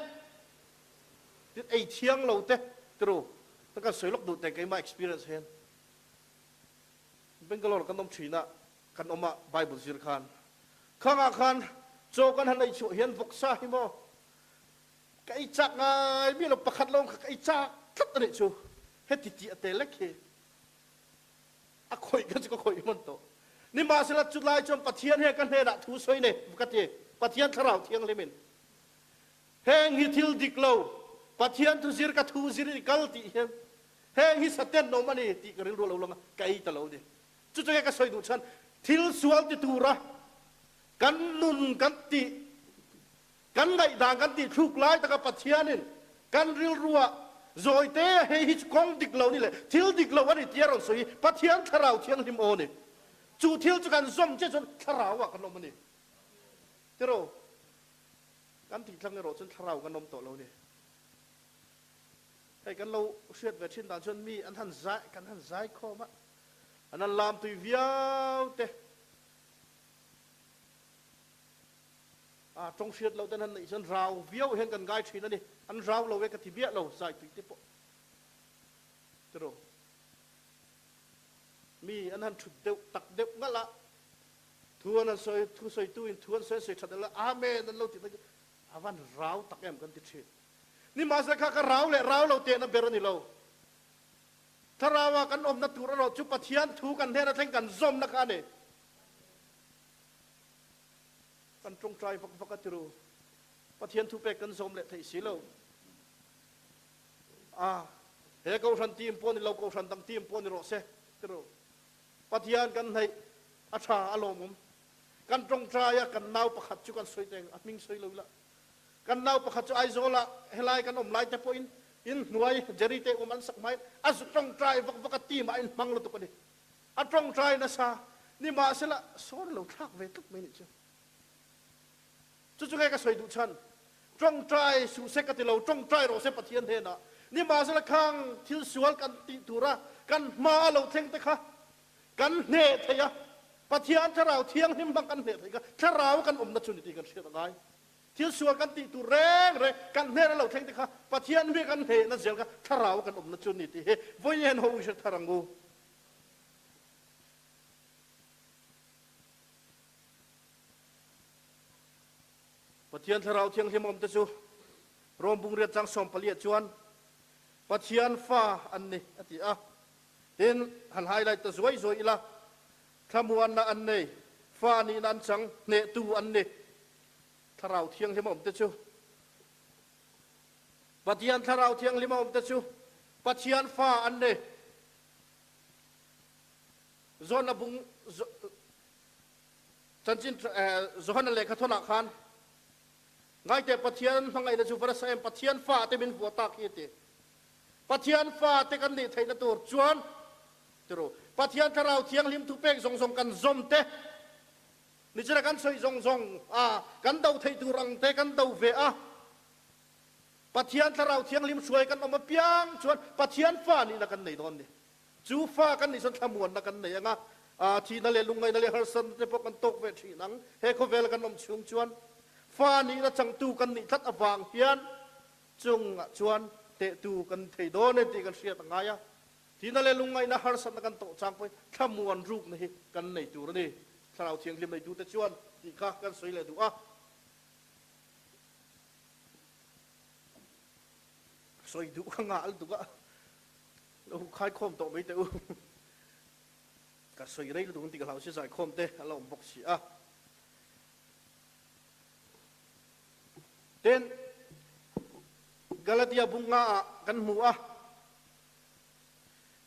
tin ei thiang lo te tiru ta kan sawi lawk duh teh keimah experience hian Bangalore kan awm thin a, kan awm a Bible zir khan khangah khan chaw kan han ei chhuah hian vawksa hi maw ka ei chak ngai mi lo pakhat lawng kha ka ei chak tlat a nih chu heti tih a tel lek hi. A khawih kha chu ka khawih hman tawh. Nimahsela chulai chuan Pathian hian ka hnenah thu sawi nei ka ti, Pathian Thlarau Thianghlim in. Heng hi thil dik lo, Pathian thu zir ka thu zir in i kal tih hian heng hi Satan awm a ni tih ka rilru a lo lang a, ka ei ta lo a ni. Chu chu nge ka sawi duh chhan, thil sual ti tura kan nun kan tih, Kan ngaihdan kan tih thluk lai taka Pathianin kan rilruah zawite hei hi chu kawng dik lo ni leh thil dik lo a ni tia rawn sawi hi Pathian Thlarau Thianghlim aw a ni. Chu thil chu kan zawm chiah chuan Thlarauah kan awm a ni. Tiraw? Kan tih tlang erawh chuan Thlarau kan awm tawh lo a ni. Hei kan lo hriat ve thin dan chuan mi an han zai, kan han zai khawm a, an han lam tui viau te. A tawng hriat loh ten han neih chuan rau viau hian kan ngai thin a ni. An rau lo e ka ti biah lo, zai tui te pawh tiraw. Mi an han thut deuh tak deuh ngalh a, thu an han sawi, thu sawitu in thu an sawi an sawi that ela Amen an lo ti mai a van rau tak em kan ti thin. Nimahsela kha ka rau leh rau lo tehna ber a ni lo. Thlarau-a kan awmna tur erawh chu Pathian thu kan hnena thleng kan zawmna kha a ni. Kan tawngtai vak vak a tiru. Pathian thupek kan zawm leh theih si lo. A, he kohhran team pawh ni lo, kohhran dang team pawh ni rawh se tiru. Pathian kan hnaih a tha a lawmawm. Kan tawngtai a, kan nau pakhat chu kan sawi teng, a hming sawi lo ila. Kan nau pakhat chu Aizawlah helai kan awm lai te pawhin inhnuai Jerry te awm an sak hmain a zu tawngtai vak vak a, team ah a inhmang lutuk a ni. A tawngtai nasa, nimahsela sawn a lo thlak ve tlat mai nih chu. Chu chu nge ka sawi duh chhan? Tawngtai suh se ka ti lo, tawngtai rawh se Pathian hnenah. Nimahsela khang thil sual kan tih tura kan hma a lo thleng te kha kan hneh thei a, Pathian Thlarau Thianghlim hmang kan hneh thei kha Thlarau kan awmna chu ni tih kan hriat a ngai. Thil sual kan tih tur reng reng kan hnen a lo thleng te kha Pathian hming kan hnehna zel kha Thlarau kan awmna chu ni tih hi vawiin hian ho i hre thar ang u. Pathian Thlarau Thianghlim awmte chu Rom bungriat chang sawmpaliah chuan Pathian fa an ni a ti a. Tin, han highlight ta zuai zuai ila, thlamuanna an nei, fa nihna an chang, hnehtu an ni. Thlarau Thianghlim awmte chu Pathian Thlarau Thianghlim awmte chu Pathian fa an ni. Johana bung chanchin Johana lehkha thawnah khan Ngaite Pathian hmangaihna chu va nasa em Pathian fa te min vuah tak hi a ti. Pathian fa te kan nih theihna tur chuan tiru Pathian Thlarau Thianghlim thupek zawng zawng kan zawm te nichina kan sawi zawng zawng a kan do theih tur ang te kan do ve a. Pathian Thlarau Thianghlim hruai kan awm apiang chuan Pathian fa nihna kan nei dawn ni. Chu fa kan nih chuan thlamuanna kan nei ang a, thihna leh lungngaihna leh harsatna te pawh kan tawk ve thin ang. He khawvela kan awm chhung chuan fa nihna changtu kan nih tlat avang hian chungah chuan tehtu kan thei dawn e tih kan hriat a ngai a. Thihna leh lungngaihna harsatna kan tawh chang pawhin thlamuan rukna hi kan nei tur a ni. Thlarau Thianghlim neitute chuan tih kha kan sawi leh duh a. Sawi duh ka ngah lutuk a, lo khaikhawm tawh mai teh u. Ka sawi rei lutuk ang tih ka hlau si, zaikhawm te a la awm bawk si a. Tin, Galatia bunga ah kan hmu a,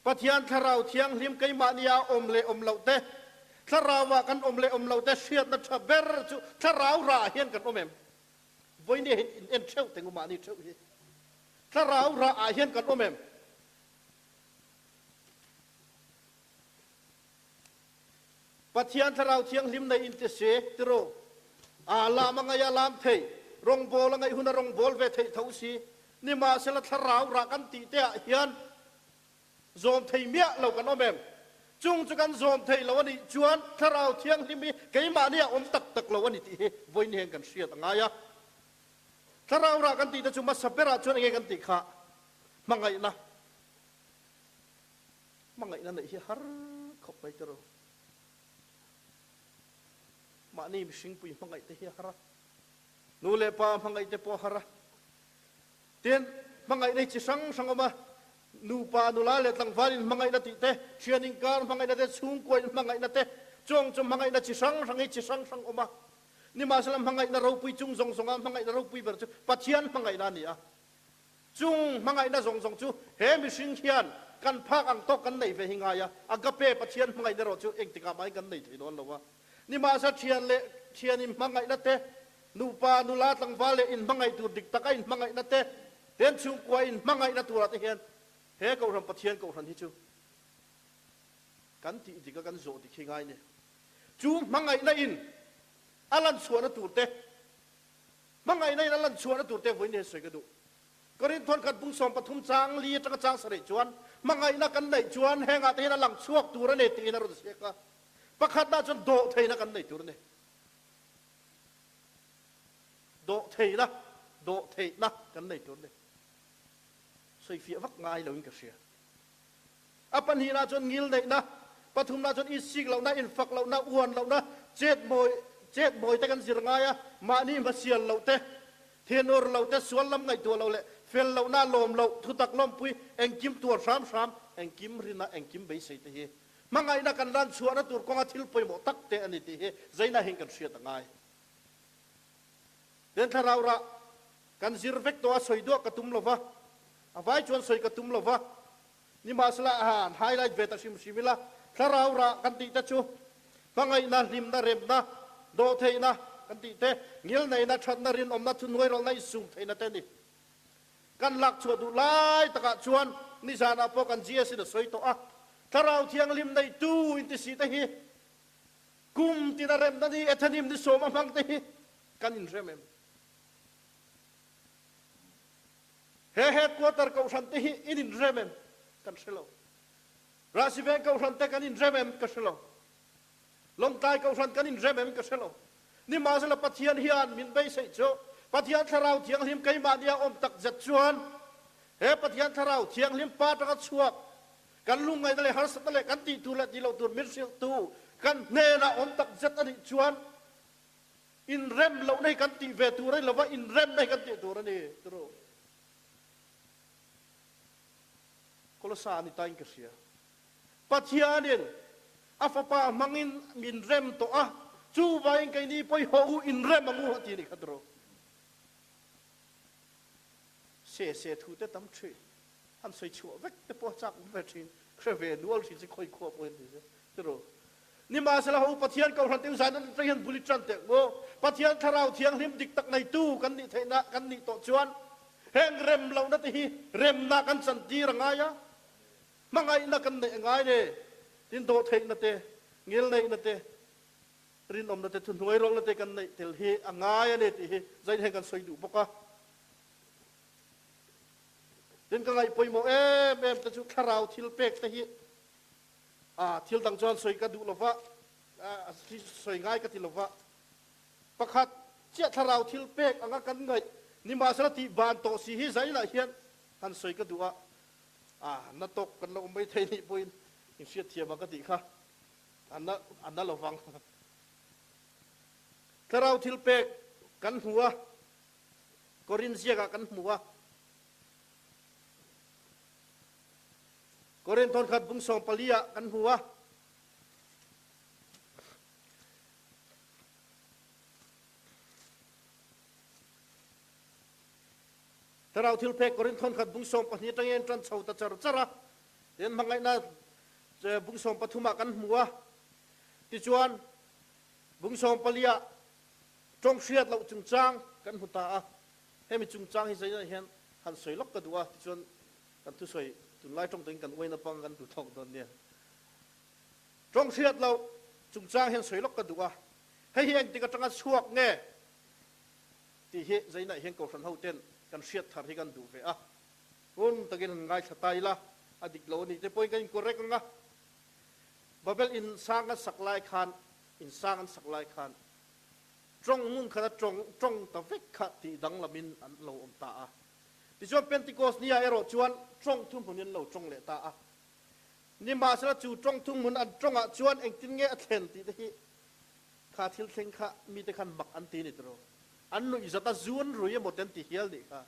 Pathian Thlarau Thianghlim keimahni a awm leh awm loh te, Thlarauah kan awm leh awm loh te hriatna tha ber chu Thlarau rah hian kan awm em? Vawinia hian in en theuh teng u mahni theuh hi. Thlarau rah ah hian kan awm em? Pathian Thlarau Thianghlim nei in ti si, tiru. Aa lam a ngaih a lam thei, rawngbawl a ngaih hun a rawngbawl ve theih tho si. Nimahsela Thlarau rah kan tih te ah hian zawm thei miah lo kan awm em? Chung chu kan zawm thei lo a nih chuan Thlarau Thianghlim hi keimahni a awm tak tak lo a ni tih hi vawiin hian kan hriat a ngai a. Thlarau rah kan tih te chu hmasa berah chuan enge kan tih kha? Hmangaihna. Hmangaihna neih hi har khawp mai tiraw. Mahni mihringpui hmangaih te hi a har a, nu leh pa hmangaih te pawh a har a. Tin, hmangaihna hi chi hrang hrang awm a, nupa, nula leh tlangval in hmangaihna tih te, thian inkar hmangaihna te, chhungkua in hmangaihna te, chuang chu hmangaihna chi hrang hrang hi chi hrang hrang awm a. Nimahsela hmangaihna ropui chung zawng zawnga hmangaihna ropui ber chu Pathian hmangaihna a ni a. Chung hmangaihna zawng zawng chu he mihring hian kan phak ang tawk kan nei ve hi ngai a, agape Pathian hmangaihna erawh chu engtikah mahin kan nei thei dawn lo a. Nimahsela thian leh thian in hmangaihna te, nupa nula tlangval leh in hmangaih tur dik taka in hmangaihna te, ten chhungkua in hmangaihna turah te hian he Kohhran Pathian Kohhran hi chu kan tih dik a kan zawh dik hi ngai ni. Chu hmangaihna in a lan chhuahna tur te, Hmangaihna in a lan chhuahna tur te vawiin hian sawi ka duh. Korinth thawnkhat bung 13 chang li atanga chang sarih chuan hmangaihna kan neih chuan hengah te hian a lang chhuak tur a ni tiin a rawn ziak a. Pakhatna chuan dawhtheihna kan nei tur a ni. Dawhtheihna, dawhtheihna kan nei tur a ni. Sawifiah vak ngai loin ka hria. A pahnihna chuan ngilneihna, pathumna chuan insik lohna, infak lohna, uan lohna, chet mawi, chet mawi te kan zir ngai a, mahni hmasial loh te, thinur loh te, sual lam ngaihtuah loh leh fel lohna, lawm loh, thutak lawmpui, engkim tuar hram hram, engkim rina, engkim beisei te hi hmangaihna kan lan chhuahna tur kawnga thil pawimawh tak te a ni tih hi zaina hian kan hriat a ngai. Tin, thlarau rah kan zir vek tawh a, sawi duah ka tum lo va, a vai chuan sawi ka tum lo va, nimahsela han highlight ve ta hrim hrim ila, thlarau rah kan tih te chu hmangaihna, hlimna, remna, dawhtheihna kan tih te, ngilneihna, thatna, rinawmna, thuhnuairawlhna, insum theihna te a ni. Kan lak chhuah duh lai takah chuan nizanah pawh kan GS in a sawi tawh a, thlarau thianghlim neitu inti te hi Kum tina remna ni Ethanim ni sawma hmang te hi kan inhrem em? He headquarter kohhran te hi in inhrem em? Kan hre lo. Rahsiveng kohhran te kan inhrem em? Ka hre lo. Lawngtlai kohhran kan inhrem em? Ka hre lo. Nimahsela Pathian hian min beiseih chu Pathian Thlarau Thianghlim keimahni a awm tak zet chuan he Pathian Thlarau Thianghlim pa atanga chhuak Kan lungngaihna leh harsatna leh kan tih tur leh tih loh tur min hrilhtu kan hnenah awm tak zet a nih chuan inrem lohna hi kan tih ve tur a ni lova, inremna hi kan tih tur a ni turu. Kolosa a ni tain ka hria. Pathianin a fapa hmangin min rem tawh a, chuvangin keini pawihawh u inrem ang u a ti a nih kha turu. Se se thu te tam thin. Han sawi chhuah vek te pawh a chak ve thin. Hre ve nual thin se khawi khua pawh hian ti se. Tiraw? Nimahsela ho Pathian Kohhran te u zan atang hian bul i tan teh maw? Pathian Thlarau Thianghlim dik tak neitu kan nih theihna kan nih tawh chuan heng rem lohna te hi remna kan chan tir a ngai a, hmangaihna kan neih a ngai le. Tin dawhtheihna te, ngilneihna te, Rinawmna te thuhnuai rawlna te kan neih tel hi a ngai a ni tih hi zain hian kan sawi duh bawk a. Tin ka ngaih pawimawh em em te chu thlarau thil pek te hi a thil dang chuan sawi ka duh lova, sawi ngai ka ti lova. Pakhat chiah thlarau thil pek anga kan ngaih nimahsela tih ban tawh si hi zainah hian han sawi ka duh a, a na tawk kan lo awm mai thei nih pawhin inhriatthiam ang ka tih kha. A na a na lovang. Thlarau thil pek kan hmu a, Korin ziakah kan hmu a. Korin thawnkhat bung 14 ah kan hmu a. Thlarau thil pek Korin thawnkhat bung 12 atangin tan chho ta char char a. Tin hmangaihna Bung 13 ah kan hmu a, tichuan bung 14 ah tawng hriat loh chungchang kan hmu ta a. Hemi chungchang hi zainah hian han sawi lawk ka duh a, tichuan kan thusawi tunlai tawng tawngin kan uaina pang kan duh thawk dawn nia. Tawng hriat loh chungchang hian sawi lawk ka duh a, hei hi engtik atanga chhuak nge tih hi zainah hian Kohhran hoten kan hriat thar hi kan duh ve a. Hun takin han ngaithla ta ila, a dik lo a nih te pawhin kan incorrect ang a. Babel in sang an sak lai khan, in sang an sak lai khan tawng hmun khata tawng tawng ta vek kha tih danglamin an lo awm ta a. Tichuan Pentecost ni ah erawh chuan tawng thuhmun in an lo tawng leh ta a. Nimahsela chu tawng thuhmun an tawngah chuan engtin nge a thlen tih te hi kha thil thleng kha mite khan mak an ti ni tiraw? An nuih zat a zuan rui emaw te an ti hial nih kha.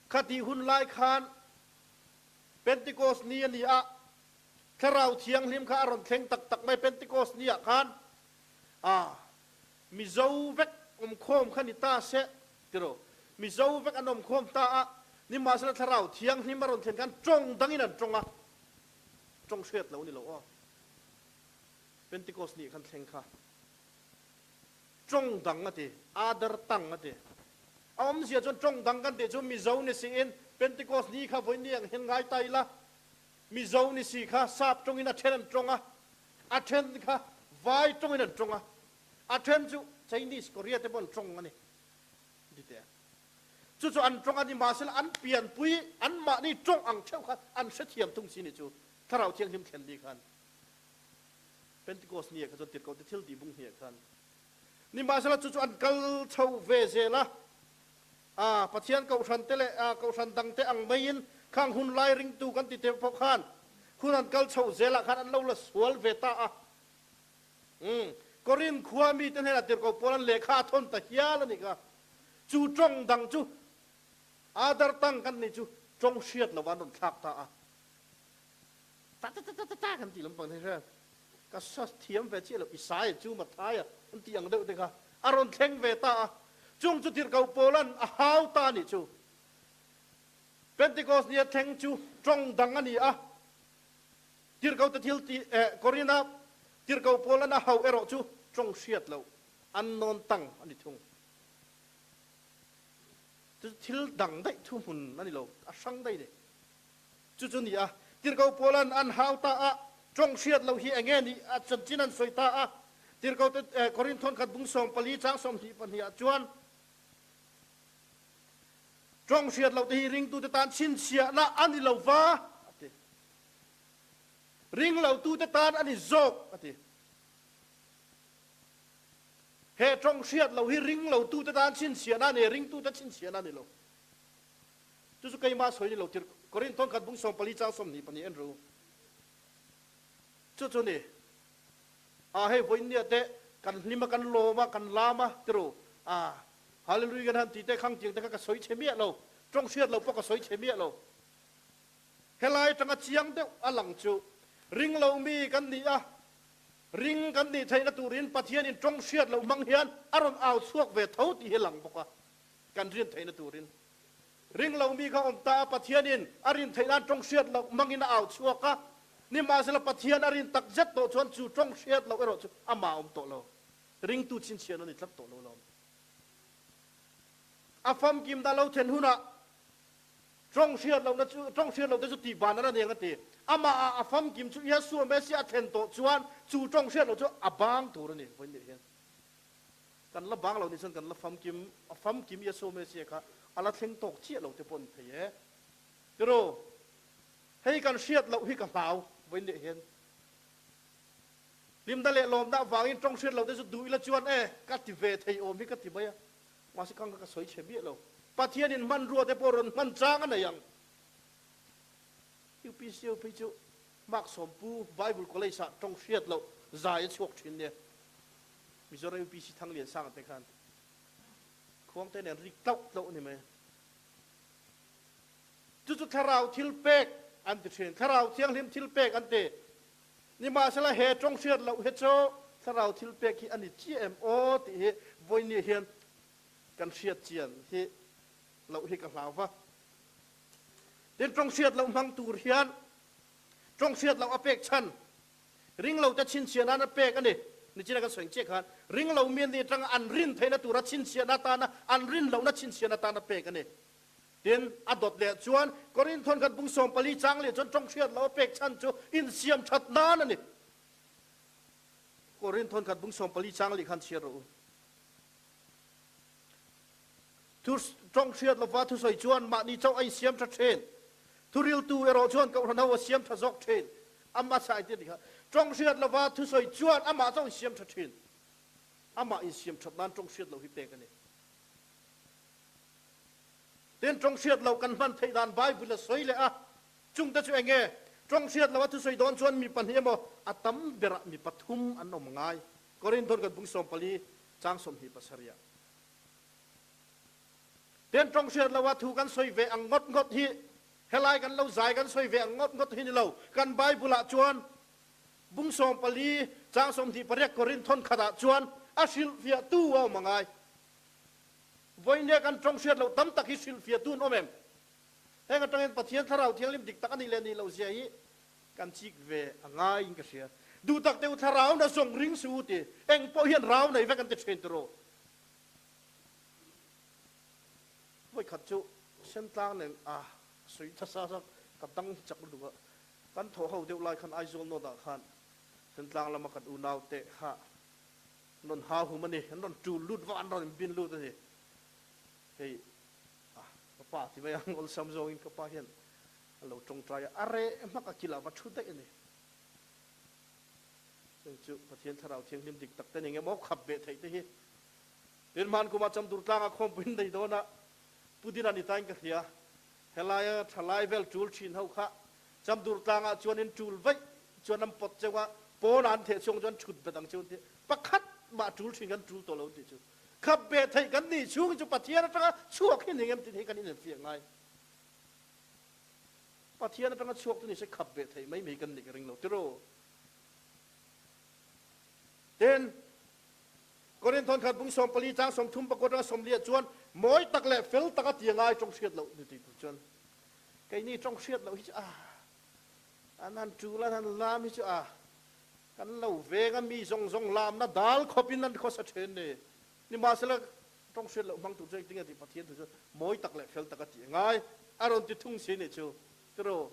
Khatih hun lai khan Pentecost ni a ni a, Thlarau Thianghlim kha a rawn thleng tak tak mai Pentecost ni ah khan a Mizo vek awmkhawm kha ni ta se tiraw? Mizo vek an awmkhawm ta a, nimahsela Thlarau Thianghlim a rawn thlen khan tawng dangin an tawng a, tawng hriat lo ni lo aw. Pentecost ni khan thleng kha tawng dang a ti, other tongue a ti. A awmzia chuan tawng dang kan tih chu Mizo ni siin Pentecost ni kha vawi ni ang hian ngai ta ila, Mizo ni si kha sap tawngin a then an tawng a, a then kha vai tawngin an tawng a, a then chu Chinese, Korea te pawh an tawng a ni ti teh a. Chu chu an tawng a ni mahsela an pianpui anmahni tawng ang theuh kha an hrethiam thung si ni chu Thlarau Thianghlim thlen ni khan Pentecost ni ah kha chuan tirhkoh te thil tih bung hniah khan Nimahsela chu chu an kal chho ve zel a, a Pathian kohhran te leh a kohhran dang te ang maiin khang hun lai ringtu kan ti te pawh khan hun an kal chho zelah khan an lo la sual ve ta a. Umm, Korinth khua mite hnenah tirhkoh pawl an lehkha a thawn ta hial a nih kha. Chu tawng dang chu other tongue kan nih chu tawng hriat lova an rawn thlak ta a. Ta ta ta ta ta ta kan tih lampang te hria ka sa thiam ve chiah lo Isaia chu Mathaia an tih ang deuh te kha a rawn thleng ve ta a, chung chu tirhkoh Paula'n a hau ta a nih chu. Pentecost nia thleng chu tawng dang a ni a, tirhkoh te thil tih eh Korinth-a tirhkoh Paula'n a hauh erawh chu tawng hriat loh unknown tongue a ni thung. Chu thil dang daih thuhmun a ni lo, a hrang daih a ni. Chu chu ni a, Tirhkoh Paula'n an hau ta a, tawng hriat loh hi eng nge nih a chanchin an sawi ta a. Tirhkoh te Korinth thawnkhat bung 14 chang 22 ah chuan, Tawng hriat loh te hi ringtute tan chhinchhiahna a ni lo va, a ti. Ring lotute tan a ni zawk, a ti. He tawng hriat loh hi ring lotute tan chhinchhiahna a ni, ringtute chhinchhiahna a ni lo. Chu chu keimah sawi ni lo tir Korinth thawnkhat bung 14 chang 22 en ru. Chu chu ni. A hei vawiin nia te kan hlim a kan lawm a kan lam a ti ru. A Hallelujah kan han ti te khang tiang te kha ka sawi chhe miah lo. Tawng hriat lo pawh ka sawi chhe miah lo. Helai atanga chiang deuh a lang chu ring lo mi kan ni a, ring kan nih theihna turin Pathianin tawng hriat loh hmang hian a rawn au chhuak ve tho tih hi a lang bawk a. Kan rin theihna turin ring lo mi kha awm ta a, Pathianin a rin theih nan tawng hriat loh hmangin a au chhuak a, nimahsela Pathian a rin tak zet tawh chuan chu tawng hriat loh erawh chu amah a awm tawh lo, ringtu chhinchhian a ni tlat tawh lo lawm. A famkim dah lo then hunah tawng hriat lohna chu tawng hriat loh te chu tihban a la eng a ti. Amah ah a famkim chu Yeshua Messiah a thlen tawh chuan chu tawng hriat loh chu a bang tur a ni vawiin leh hian. Kan la bang lo nih chuan kan la famkim, a famkim Yeshua Messiah kha a la thleng tawk chiah lo te pawh a ni thei e. Tiraw, hei kan hriat loh hi ka hlau vawiin leh hian. Hlimna leh lawmna avangin tawng hriat lo te chu duh ila chuan e, ka ti ve thei awm hi ka ti mai a. Mahse khang kha ka sawi chhe miah lo. Pathianin hmanrua te pawh rawn hman chang a nei ang. UPCO phei chu Mark Sawmpu Bible College ah tawng hriat loh zai a chhuak thin nia. Mizoram UPC Thanglian Sanga te khan khuangte nen rik tlauh tlauh a ni mai. Chu chu thlarau thil pek an ti thin. Thlarau thianghlim thil pek an ti. Nimahsela he tawng hriat loh hi chu thlarau thil pek hi a ni chiah em aw tih hi vawinia hian kan hriat chian hi loh hi ka hlau va. Tin tawng hriat loh hmang tur hian tawng hriat loh a pek chhan Ring lo te chhinchhiah nan a pek a ni. Nichina kan sawi chiah khan ring lo mi an nih atanga an rin theihna tura chhinchhiahna atana an rin lohna chhinchhiahna atana pek a ni. Tin, a dawt leh chuan Korinth thawnkhat bung 14 chang leh chuan tawng hriat loh a pek chhan chu insiam that nan a ni. Korinth thawnkhat bung 14 chang leh khan chhiar rawh u. Thu tawng hriat lova thusawi chuan mahni chauh a insiam tha thin. Thuriltu erawh chuan kohhran ho a siam tha zawk thin. Ama sa engtin a ti kha? Tawng hriat lova thusawi chuan amah chauh insiam tha thin. Amah insiam that nan tawng hriat loh hi pek a ni. Tin, tawng hriat loh kan hman theih dan Bible a sawi leh a, chungte chu eng nge? Tawng hriat loha thusawi dawn chuan mi pahnih emaw a tam berah mi pathum an awm ngai. Korinthon kan bung 14 chang 27 ah. Tin, tawng hriat loha thu kan sawi ve ang ngawt ngawt hi helai kan lo zai kan sawi ve ang ngawt ngawt hi ni lo. Kan Bible ah chuan bung 14 chang 28 Korinthon khatah chuan a hrilhfiahtu a awm a ngai. Vawinia kan tawng hriat loh tam tak hi hrilhfiahtu an awm em? Heng atangin Pathian Thlarau Thianghlim dik tak a nih leh nih loh zia hi kan chik ve a ngaiin ka hria. Duh tak teu Thlarau na zawng ring suh u ti, eng pawh hian rau nei vek an ti thin tiraw? Vawikhat chu Sentlang nen a sawi thasa sa ka dang chak lutuk a, kan thawh ho deuh lai khan Aizawl North ah khan Sentlang lama kan unau te kha An rawn hau hum a ni, an rawn tul lut vak a, an rawn inbin lut a ni. Hei ka pa ti mai ang, awlsam zawngin ka pa hian a lo tawngtai a, a reh hmak a kilah va thu daih a ni. Cheng chu Pathian Thlarau Thianghlim dik tak te ni nge maw khap beh theih te hi. Tin hman kumah Chamdur tlangah khawmpuiin nei dawn a, Pu Dina ni tain ka hria, helaia thalai vel tul thin ho kha Chamdur tlangah chuan in tul vaih chuan an pawt cheu a, pawnah an theh chhung chuan thut bet ang cheu an ti. Pakhat mah tul thin kan tul tawh lo an tih chu. Khap beh theih kan nih chhung hi chu Pathian atanga chhuak hi ni ngem tih hi kan inenfiah ngai. Pathian atanga chhuak chu nise khap beh theih mai mai kan nih ka ring lo tiraw. Tin, Korinthon khat bung 14 chang 30 pakua atanga 40 ah chuan mawi tak leh fel taka ti a ngai tawng hriat loh ni tih tur chuan Keini tawng hriat loh hi chu a, an han tul an han lam hi chu a, kan lo veng a mi zawng zawng lamna dal khawpin an khawsa then ni. Nimahsela tawng hriat loh hmang tur chu engtin nge tih Pathian thu chu mawi tak leh fel tak a tih a ngai a rawn ti thung si nih chu tiraw.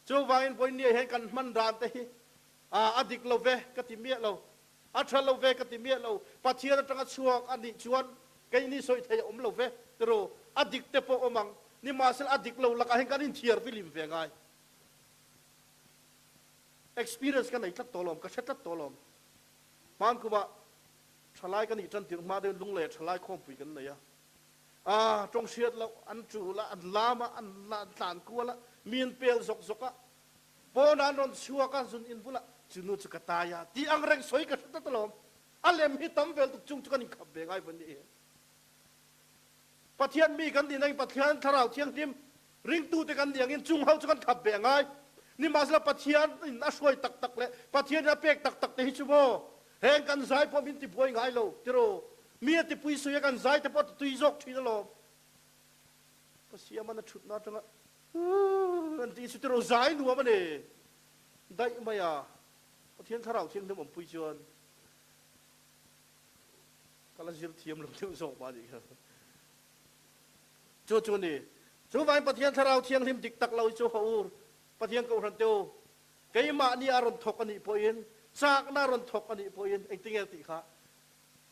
Chuvangin vawinia hian kan hman dan te hi a, a dik lo ve ka ti miah lo, a tha lo ve ka ti miah lo, Pathian atanga chhuak a nih chuan keini sawi thei a awm lo ve tiraw, a dik te pawh awm ang, nimahsela a dik lo lakah hian kan inthiar filim ve ngai. Experience ka nei tlat tawh lawm, ka hre tlat tawh lawm. Hman kumah thalai ka nih tan tirh hma deuhin Lunglei ah thalai khawmpui kan nei a, a tawng hriat loh an tul a, an lam a, an tlan kual a, mi an pel zawk zawk a, Pawn an rawn chhuak a, zun in bulah, Chu nu chu ka tai a, tih ang reng sawi ka hre tlat alawm. A lem hi tam vel tuk chung chu kan inkhap ve ngai vawn nih hi. Pathian mi kan nih nangin Pathian Thlarau Thianghlim ringtute kan nih angin chung ho chu kan khap ve a ngai. Nimahsela Pathian in a hruai tak tak leh Pathian in a pek tak tak te hi chu maw heng kan zai pawh min tibuai ngai lo tiraw? Mi a tipui sui a kan zai te pawh a titui zawk thin alawm. Ka siam an a thutna atanga an tih chu tiraw zai nuam a ni daih mai a, Pathian Thlarau Thianghlim awmpui chuan ka la zir thiam lo deuh zawk mah anih kha. Chu chu a ni. Chuvangin Pathian Thlarau Thianghlim dik tak lo hi chu haw ur, Pathian Kohhran te u, keimahni a rawn thawk a nih pawhin, chakna a rawn thawk a nih pawhin engtinge tih kha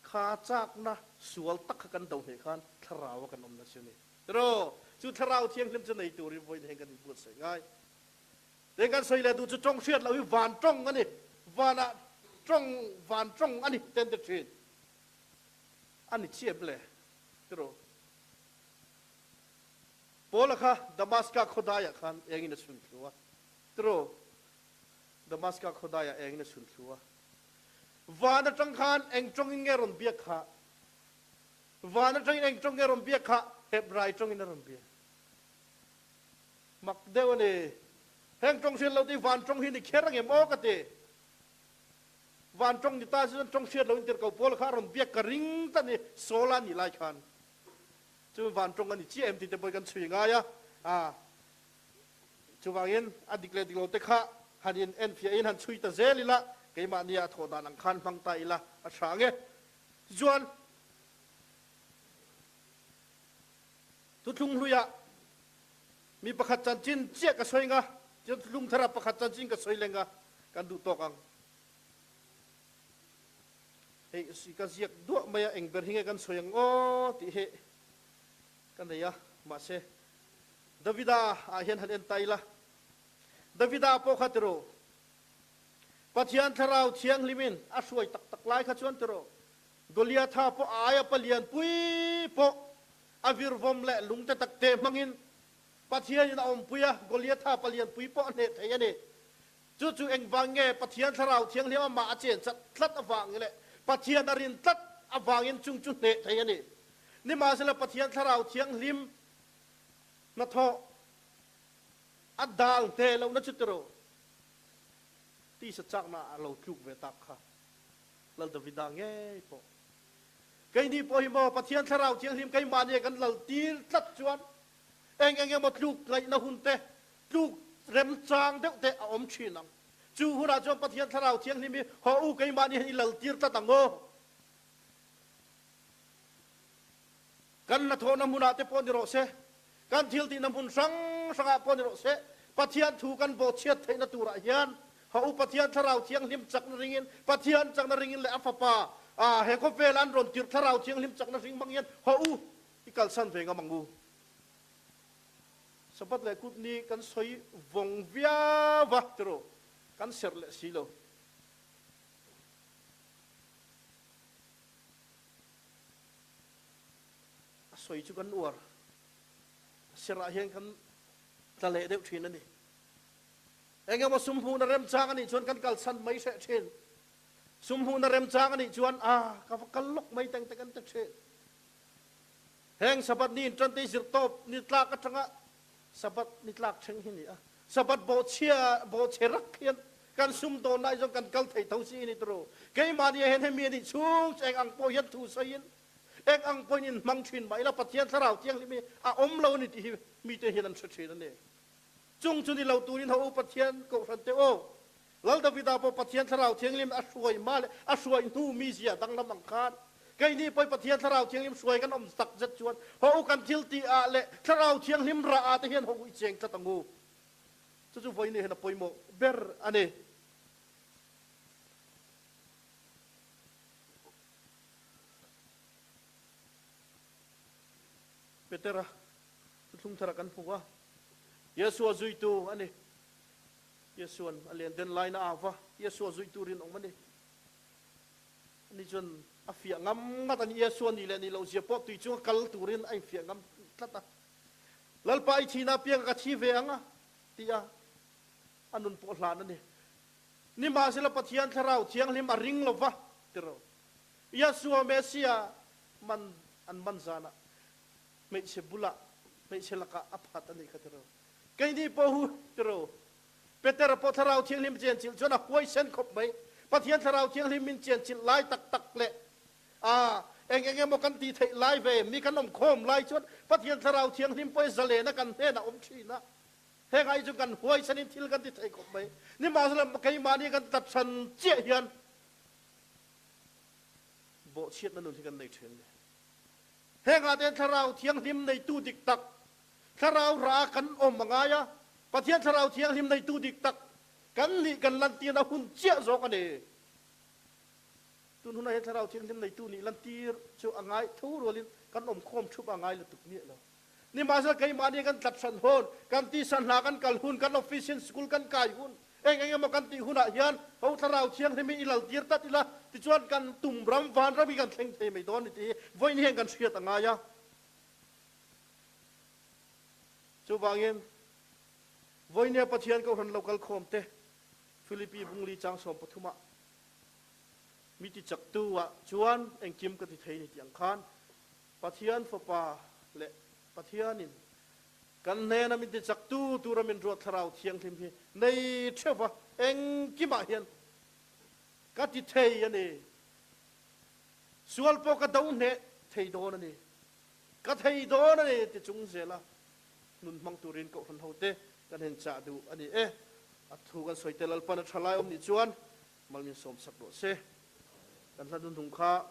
Kha chakna sual tak kha kan do hneh khan thlarau a kan awmna chu a ni. Tiraw? Chu thlarau thianghlim chu nei turin vawiin heng kan inbuatsaih ngai. Teng kan sawi leh duh chu tawng hriat loh hi van tawng a ni. Vanah tawng, van tawng a ni ten ti thin. A ni chiah ble. Tiraw? Paula kha Damaska khawdaiah khan engin a chhun thlu a. Tiraw? Damaska khawdaiah engin a chhun thlu a. Van atang khan eng tawngin nge rawn biak kha? Van atangin eng tawng nge rawn biak kha? Hebrai tawngin a rawn bia. Mak deuh a ni. Heng tawng hriat lo te hi van tawng hi ni kher angem aw ka ti. Van tawng ni ta si chuan tawng hriat loin tirhkoh Paula kha a rawn biak ka ring tlat a ni, Saula a nih lai khan. Chu van tawng a ni chiah em tih te pawh hi kan chhui ngai a. A Chuvangin a dik leh dik lo te kha han in enfiahin han chhui ta zel ila, keimahni a thawh dan ang khan hmang ta ila a tha ang e. Tichuan, Thuthlung hluiah mi pakhat chanchin chiah ka sawi nga, tichuan thuthlung tharah pakhat chanchin ka sawi leng a, kan duh tawk ang. Hei ka ziak duah mai a, eng ber hi nge kan sawi ang aw tih hi ka nei a, mahse Davida ah hian han en ta ila, Davida pawh kha tiraw? Pathian Thlarau Thianghlimin a hruai tak tak lai kha chuan tiraw, Goliatha pawh a aia palian pui pawh a virvawm leh lungte takte hmangin Pathianin a awmpui a, Goliatha palian pui pawh a hneh thei a ni. Chu chu engvang nge Pathian Thlarau Thianghlim amah a chen chat tlat avang leh Pathian a rin tlat avangin chung chu hneh thei a ni. Nimahsela Pathian Thlarau Thianghlim hnathawh a dal hneh lohna chu tiraw tisa chakna a lo tluk ve tak kha Lal Davida ngei pawh. Keini pawh hi maw Pathian Thlarau Thianghlim keimahni kan lal tir tlat chuan eng eng emaw tluk ngaihna hun te, tluk remchang deuh te a awm thin ang. Chu hunah chuan Pathian Thlarau Thianghlim hi haw u keimahni hian i lal tir tlat ang aw. Kan hnathawhna hmunah te pawh ni rawh se, kan thil tihna hmun hrang hrangah pawh ni rawh se, Pathian thu kan bawhchhiat theihna turah hian ha u Pathian Thlarau Thianghlim chakna ringin, Pathian chakna ringin leh a Fapa he khawvela an rawn tirh Thlarau Thianghlim chakna ring hmang hian ha u i kalsan ve ngam ang u. Sabbath leh kut ni kan sawi vawng viau va tiraw, kan serh leh si lo. A sawi chu kan uar serah hian kan tla leh deuh thin a ni. Eng emaw sum hmuhna remchang a nih chuan kan kalsan mai hreh thin. Sum hmuhna remchang a nih chuan a ka va kal lawk mai teng te kan ti thin. Heng Sabbath ni inṭante zirtawp ni tlak aṭanga Sabbath ni tlak thleng hi ni a. Sabbath bawhchhia bawhchhe rak hian kan sumdawn lai zawng kan kal thei tho si ni turu. Keimahni ah hian hemi a nih chhung chu eng ang pawh hian thu sawiin eng ang pawhin in hmang thin mah ila Pathian Thlarau Thianghlim hi a awm lo a ni tih hi mite hian an hre thin a ni. Chung chu ni lo turin ho u Pathian kohhran te aw. Lal Davida pawh Pathian Thlarau Thianghlim a hruai hma leh a hruai hnu mizia danglam ang khan keini pawhin Pathian Thlarau Thianghlim hruai kan awm tak zet chuan haw u kan thil tih ah leh Thlarau Thianghlim rah ah te hian haw u i cheng tlat ang u. Chu chu vawiin hian a pawimawh ber a ni. Petera thuthlung thar ah kan hmu a, Yesua zuitu a ni. Iesuan a len den laiin a au va, Iesua zui turin awm a ni. Ani chuan a fiah ngam ngat a ni, Iesua nih leh nih loh zia pawh tui chunga kal turin a infiah ngam tlat a. Lalpa i thihna apianga ka thi ve ang a, ti a, a nun pawh hlan a ni. Nimahsela Pathian Thlarau Thianghlim a ring lo va, ti rawh. Iesua Messia man an man zanah hmeichhe bulah, hmeichhe lakah a phat a nih kha ti rawh. Keini pawh hu tiro Petera pawh Thlarau Thianghlim chenchilh chuan a huaisen khawp mai. Pathian Thlarau Thianghlim min chenchilh lai tak tak leh a eng eng emaw kan tih theih lai ve mi kan awm khawm lai chuan Pathian Thlarau Thianghlim pawh hi zalena kan hnenah awm thin a. Heng ai chu kan huaisenin thil kan ti thei khawp mai. Nimahsela keimahni kan tlatchhan chiah hian bawhchhiatna nun hi kan nei thin a ni. Hengah te hian Thlarau Thianghlim neitu dik tak Thlarau rah kan awm a ngai a, Pathian Thlarau Thianghlim neitu dik tak kan nih kan lantir a hun chiah zawk a ni. Tun hunah hian Thlarau Thianghlim neitu nih lantir chu a ngai tho rualin kan awm khawm thup a ngai lutuk miah lo. Nimahsela keimahni kan tlat hran hun, kan tisa hna kan kal hun, kan office in school kan kai hun, eng eng emaw kan tih hunah hian ho Thlarau Thianghlim hi i laltir tlat ila, tichuan kan tum ram vanram hi kan thleng thei mai dawn ni tih hi vawiin hian kan hriat a ngai a. Chuvangin, vawinia Pathian Kohhran lo kal khawm te, Philippi bungli chang 13 ah mi ti chaktu ah chuan engkim ka ti thei ni tih ang khan Pathian Fapa leh Pathianin kan hnena min ti chaktu tura min ruat Thlarau Thianghlim hi nei theuh va engkimah hian ka ti thei a ni. Sual pawh ka do hneh thei dawn a ni. Ka thei dawn a ni ti chung zela nun hmang turin Kohhran hote kan hen chah duh a ni e. A thu kan sawi te Lalpan a tha lai awm nih chuan mal min sawm sak rawh se. Kan hla hnuhnung kha.